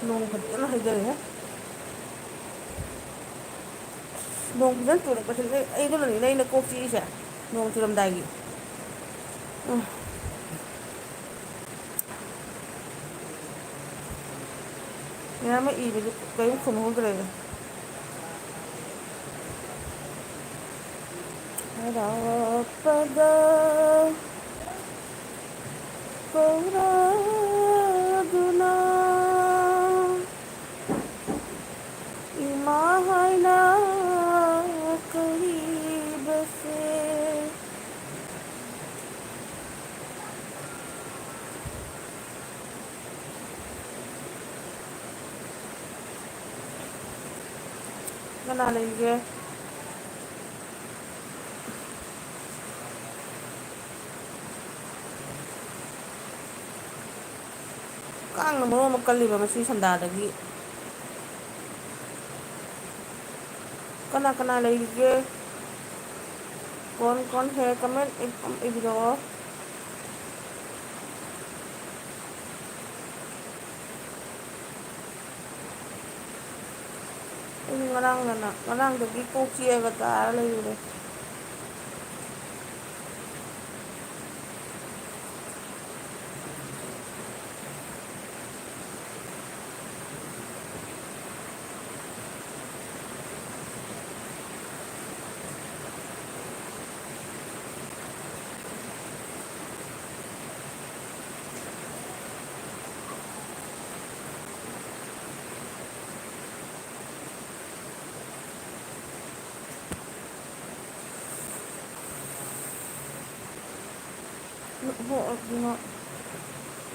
ꯅꯣꯡ ꯐꯖꯅ ꯍꯩꯊꯔꯦꯍꯦ꯫ ꯅꯣꯡ ꯐꯖꯅ ꯆꯨꯔꯛꯄꯁꯤꯗ ꯑꯩ, ꯑꯩꯗꯨꯅꯅꯤꯅꯦ ꯑꯩꯅ ꯀꯣꯛ ꯆꯤꯛꯏꯁꯦ, ꯅꯣꯡ ꯆꯨꯔꯝꯗꯥꯏꯒꯤ꯫ ꯎꯝ꯫ ꯃꯌꯥꯝ ꯑꯃ ꯏꯕꯗꯨ ꯀꯔꯤꯝ ꯈꯨꯝꯍꯧꯗ꯭ꯔꯦꯗ꯫ ꯍꯔꯥꯎꯔꯛꯄꯗ ꯀꯧꯔꯗꯨꯅ ꯏꯃꯥ ꯍꯥꯏꯅ ꯀꯧꯔꯤꯕꯁꯦ꯫ ꯀꯅꯥ ꯂꯩꯒꯦ? ꯀꯥꯡꯅ ꯃꯔꯣꯟ ꯑꯃ ꯀꯜꯂꯤꯕ ꯉꯁꯤ ꯁꯟꯗꯥꯗꯒꯤ꯫ ꯀꯅꯥ ꯀꯅꯥ ꯂꯩꯔꯤꯒꯦ? ꯀꯣꯟ ꯀꯣꯟ ꯍꯦ ꯀꯃꯦꯟ ꯏꯕꯤꯔꯛꯑꯣ꯫ ꯑꯩ ꯉꯔꯥꯡꯗꯅ, ꯉꯔꯥꯡꯗꯒꯤ ꯀꯣꯛ ꯆꯤꯛꯑꯒ ꯇꯥꯔ ꯂꯩꯔꯨꯔꯦ꯫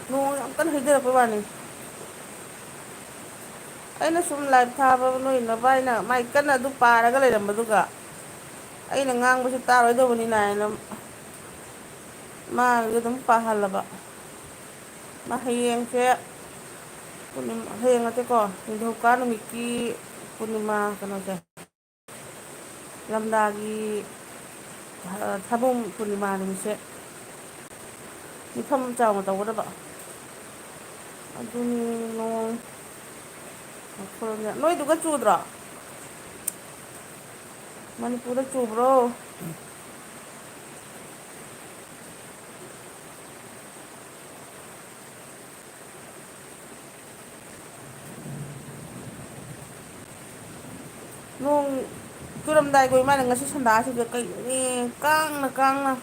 ꯅꯣꯡ ꯌꯥꯝ ꯀꯟꯅ ꯍꯩꯊꯔꯛꯄꯩ ꯋꯥꯅꯤ꯫ ꯑꯩꯅ ꯁꯨꯝ ꯂꯥꯏꯚ ꯊꯥꯕ ꯅꯣꯏ ꯅꯕꯥꯏꯅ ꯃꯥꯏ ꯀꯟꯅ ꯑꯗꯨ ꯄꯥꯔꯒ ꯂꯩꯔꯝꯕꯗꯨꯒ ꯑꯩꯅ ꯉꯥꯡꯕꯁꯨ ꯇꯥꯔꯣꯏꯗꯧꯕꯅꯤꯅ ꯍꯥꯏꯅ ꯃꯥꯒꯤꯁꯨ ꯑꯗꯨꯝ ꯄꯥꯍꯜꯂꯕ꯫ ꯃꯥ ꯍꯌꯦꯡꯁꯦ ꯄꯨꯔꯅꯤꯃꯥ, ꯍꯌꯦꯡ ꯅꯠꯇꯦꯀꯣ, ꯅꯤꯡꯊꯧꯀꯥ ꯅꯨꯃꯤꯠꯀꯤ ꯄꯨꯔꯅꯤꯃꯥ ꯀꯩꯅꯣꯁꯦ, ꯂꯝꯗꯥꯒꯤ ꯊꯥꯕꯨꯡ ꯄꯨꯔꯅꯤꯃꯥ ꯅꯨꯃꯤꯠꯁꯦ ꯃꯤꯐꯝ ꯆꯥꯎꯅ ꯇꯧꯒꯗꯕ꯫ ꯑꯗꯨꯅꯤ ꯅꯣꯡ ꯅꯣꯏꯗꯨꯒ ꯆꯨꯗ꯭ꯔꯣ? ꯃꯅꯤꯄꯨꯔꯗ ꯆꯨꯕ꯭ꯔꯣ? ꯅꯣꯡ ꯆꯨꯔꯝꯗꯥꯏꯒꯤ ꯑꯣꯏ ꯃꯥꯜꯂꯦ ꯉꯁꯤ ꯁꯟꯗꯥꯁꯤꯗ ꯀꯩꯅꯣꯅꯦ, ꯀꯥꯡꯅ ꯀꯥꯡꯅ꯫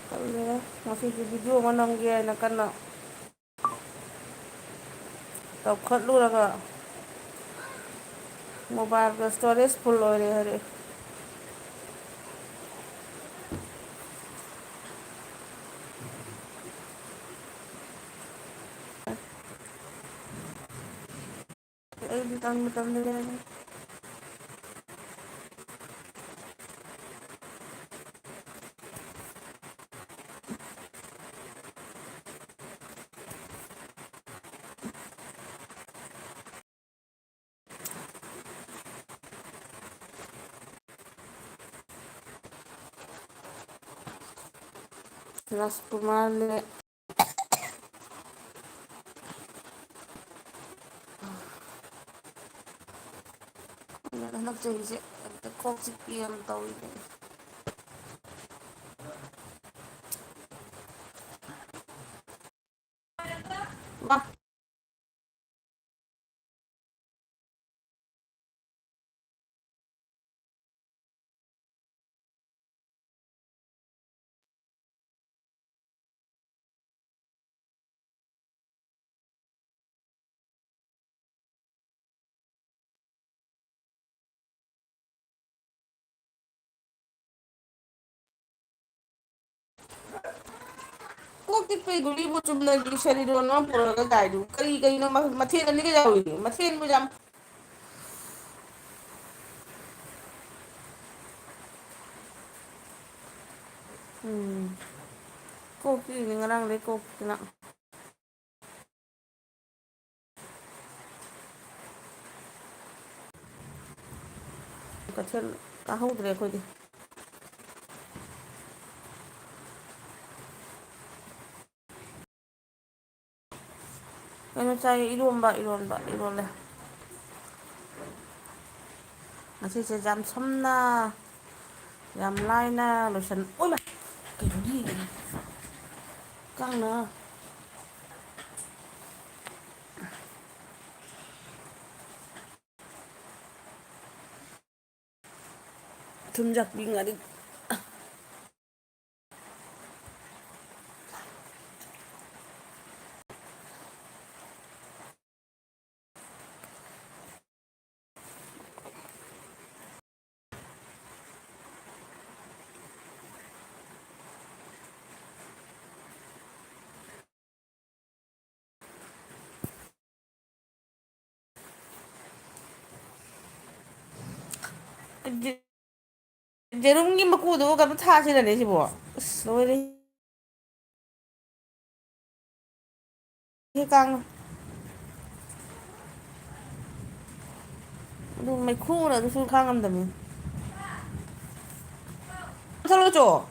ꯈꯪꯗꯦꯗ, ꯉꯁꯤꯗꯤ video ꯑꯃ ꯅꯝꯒꯦ ꯍꯥꯏꯅ ꯀꯟꯅ ꯇꯧꯈꯠꯂꯨꯔꯒ mobileꯒ storage full ꯑꯣꯏꯔꯦ ꯍꯥꯏꯔꯛꯑꯦ꯫ ꯑꯩꯗꯤ ꯇꯟꯕꯨ ꯇꯟꯂꯦꯗ꯫ ꯔꯥꯖꯀꯨꯃꯥꯔꯅꯦ꯫ ꯍꯟꯗꯛ ꯆꯍꯤꯁꯦ ꯍꯦꯛꯇ ꯀꯣꯛ ꯆꯤꯛꯄꯤ ꯑꯃ ꯇꯧꯏꯅꯦ꯫ ꯋꯥ꯫ ꯀꯣꯛ ꯆꯤꯛꯄꯩ ꯒꯨꯂꯤꯕꯨ ꯆꯨꯝꯅꯒꯤ ꯁꯦꯔꯤꯗꯣꯟ ꯑꯃ ꯄꯨꯔꯛꯑꯒ ꯀꯥꯏꯗꯨ ꯀꯔꯤ ꯀꯔꯤꯅꯣ ꯃ-, ꯃꯊꯦꯜ ꯑꯅꯤꯒ ꯌꯥꯎꯔꯤꯗꯨ? ꯃꯊꯦꯜꯕꯨ ꯌꯥꯝ ꯎꯝ꯫ ꯀꯣꯛ ꯆꯤꯛꯏꯅꯦ ꯉꯔꯥꯡꯗꯩ ꯀꯣꯛꯁꯤꯅ꯫ ꯀꯩꯊꯦꯜ ꯀꯥꯍꯧꯗ꯭ꯔꯦ ꯑꯩꯈꯣꯏꯗꯤ꯫ ꯆꯥꯏ, ꯏꯔꯣꯝꯕ, ꯏꯔꯣꯟꯕ, ꯏꯔꯣꯜꯂꯦ꯫ ꯉꯁꯤꯁꯦ ꯌꯥꯝ ꯁꯝꯅ, ꯌꯥꯝ ꯂꯥꯏꯅ ꯂꯣꯏꯁꯟ-, ꯑꯣꯏꯃꯥ! ꯀꯩꯅꯣꯅꯦ? ꯀꯥꯡꯅ꯫ ꯊꯨꯝꯖꯥꯛꯄꯤ ꯉꯥꯔꯤ꯫ ꯌꯦꯔꯨꯝꯒꯤ ꯃꯀꯨꯗꯨꯕꯨ ꯀꯩꯅꯣ ꯊꯥꯁꯤꯔꯅꯦ ꯁꯤꯕꯣ? ꯑꯁ, ꯂꯣꯏꯔꯦ꯫ ꯍꯦ ꯀꯥꯡꯅ꯫ ꯑꯗꯨ ꯃꯩꯈꯨꯅ ꯑꯗꯨꯁꯨ ꯈꯥꯡꯉꯝꯗꯕꯅꯤ꯫ ꯆꯠꯂꯣ ꯆꯣ꯫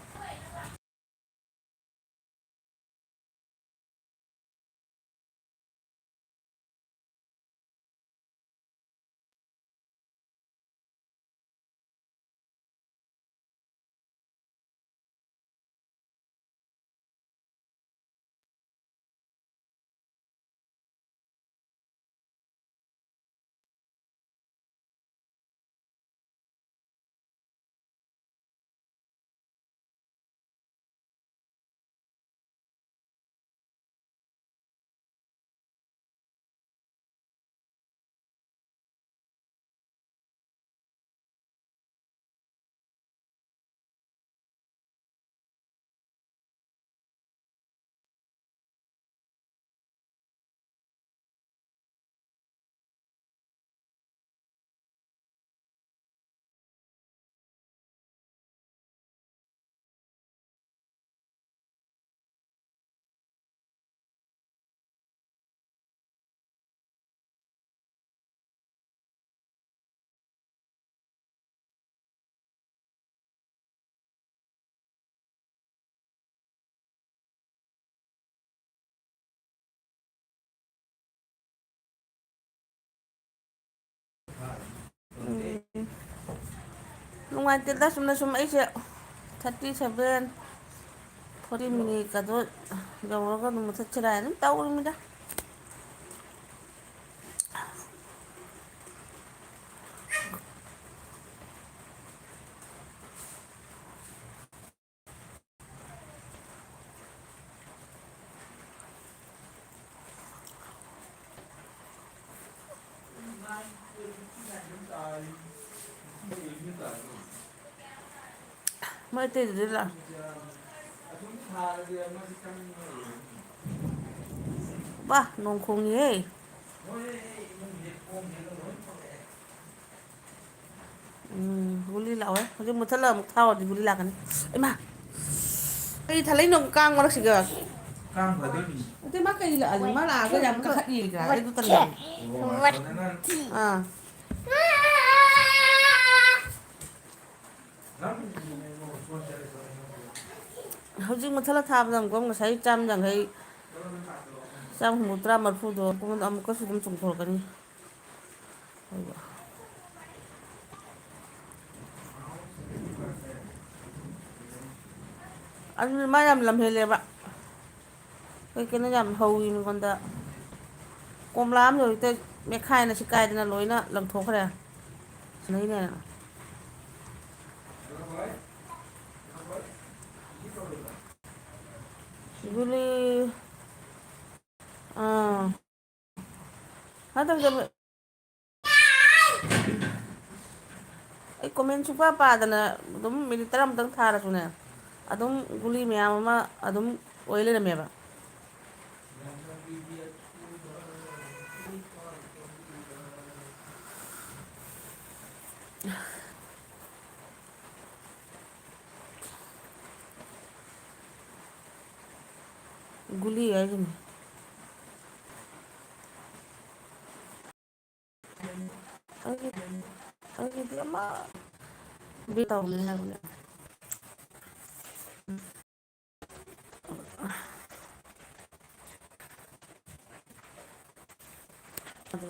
ꯅꯨꯡꯉꯥꯏꯇꯦꯗ, ꯆꯨꯝꯅ ꯁꯨꯝ ꯑꯩꯁꯦ ꯊꯥꯔꯇꯤ ꯁꯚꯦꯟ, ꯐꯣꯔꯇꯤ ꯃꯤꯅꯤꯠꯀꯗꯣ ꯌꯧꯔꯒ ꯑꯗꯨꯝ ꯃꯨꯊꯠꯁꯤꯔꯥ ꯍꯥꯏꯅ ꯑꯗꯨꯝ ꯇꯧꯔꯤꯃꯤꯗ꯫ ꯃꯣꯏ ꯑꯇꯩꯗꯨꯗꯤ ꯂꯥꯛ-, ꯋꯥ, ꯅꯣꯡ ꯈꯣꯡꯉꯤꯍꯦ꯫ ꯎꯝ, ꯒꯨꯂꯤ ꯂꯥꯛꯑꯣꯏ꯫ ꯍꯧꯖꯤꯛ ꯃꯨꯠꯊꯠꯂꯒ ꯑꯃꯨꯛ ꯊꯥꯎꯔꯗꯤ ꯒꯨꯂꯤ ꯂꯥꯛꯀꯅꯤ꯫ ꯏꯃꯥ! ꯀꯔꯤ ꯊꯜꯂꯛꯏꯅꯣ ꯀꯥꯡ ꯃꯔꯛꯁꯤꯒ? ꯀꯥꯡ ꯐꯗꯣꯏꯅꯤ꯫ ꯅꯠꯇꯦ, ꯃꯥ ꯀꯔꯤ ꯂꯥꯛꯑꯒꯦ? ꯃꯥ ꯂꯥꯛꯑꯒ ꯌꯥꯝ ꯀꯥꯈꯠꯂꯤ ꯀꯥꯏꯅ ꯑꯩꯗꯣ ꯇꯜꯂꯦ꯫ ꯑꯣ, ꯃꯥ ꯐꯗꯅ꯫ ꯑꯥ꯫ ꯍꯧꯖꯤꯛ ꯃꯨꯠꯊꯠꯂ ꯊꯥꯕꯗ ꯑꯃꯨꯛꯀ ꯉꯁꯥꯏ ꯆꯥꯝ ꯌꯥꯡꯈꯩ, ꯆꯥꯝ ꯍꯨꯝꯐꯨꯇꯔꯥ, ꯃꯔꯤꯐꯨꯗꯣ ꯑꯃꯨꯛꯀꯁꯨ ꯑꯗꯨꯝ ꯆꯣꯡꯊꯣꯔꯛꯀꯅꯤ꯫ ꯑꯗꯨꯅ ꯃꯥ ꯌꯥꯝ ꯂꯝꯍꯦꯜꯂꯦꯕ꯫ ꯀꯩ ꯀꯩꯅꯣ ꯌꯥꯝ ꯍꯧꯋꯤ ꯃꯉꯣꯟꯗ꯫ ꯀꯣꯝꯂꯥ ꯑꯃ ꯍꯦꯛꯇ ꯃꯦꯠꯈꯥꯏꯅ ꯁꯤꯀꯥꯏꯗꯅ ꯂꯣꯏꯅ ꯂꯪꯊꯣꯛꯈ꯭ꯔꯦ꯫ ꯁꯤꯅꯩꯅꯦꯅ꯫ ꯒꯨꯂꯤ꯫ ꯑꯥ꯫ ꯍꯟꯗꯛꯁꯦ ꯑꯩ comment ꯁꯨꯡꯄꯥ ꯄꯥꯗꯅ ꯑꯗꯨꯝ ꯃꯤꯅꯤꯠ ꯇꯔꯥꯃꯨꯛꯇꯪ ꯊꯥꯔꯁꯨꯅꯦ, ꯑꯗꯨꯝ ꯒꯨꯂꯤ ꯃꯌꯥꯝ ꯑꯃ ꯑꯗꯨꯝ ꯑꯣꯏ ꯂꯩꯔꯝꯃꯦꯕ꯫ ꯒꯨꯂꯤ ꯍꯥꯏꯁꯤꯅꯤ꯫ ꯑꯩꯒꯤ-, ꯑꯩꯒꯤꯗꯤ ꯑꯃ ꯕꯤ ꯇꯧꯕꯅꯤ ꯍꯥꯏꯕꯅꯦ꯫ ꯑꯗꯨ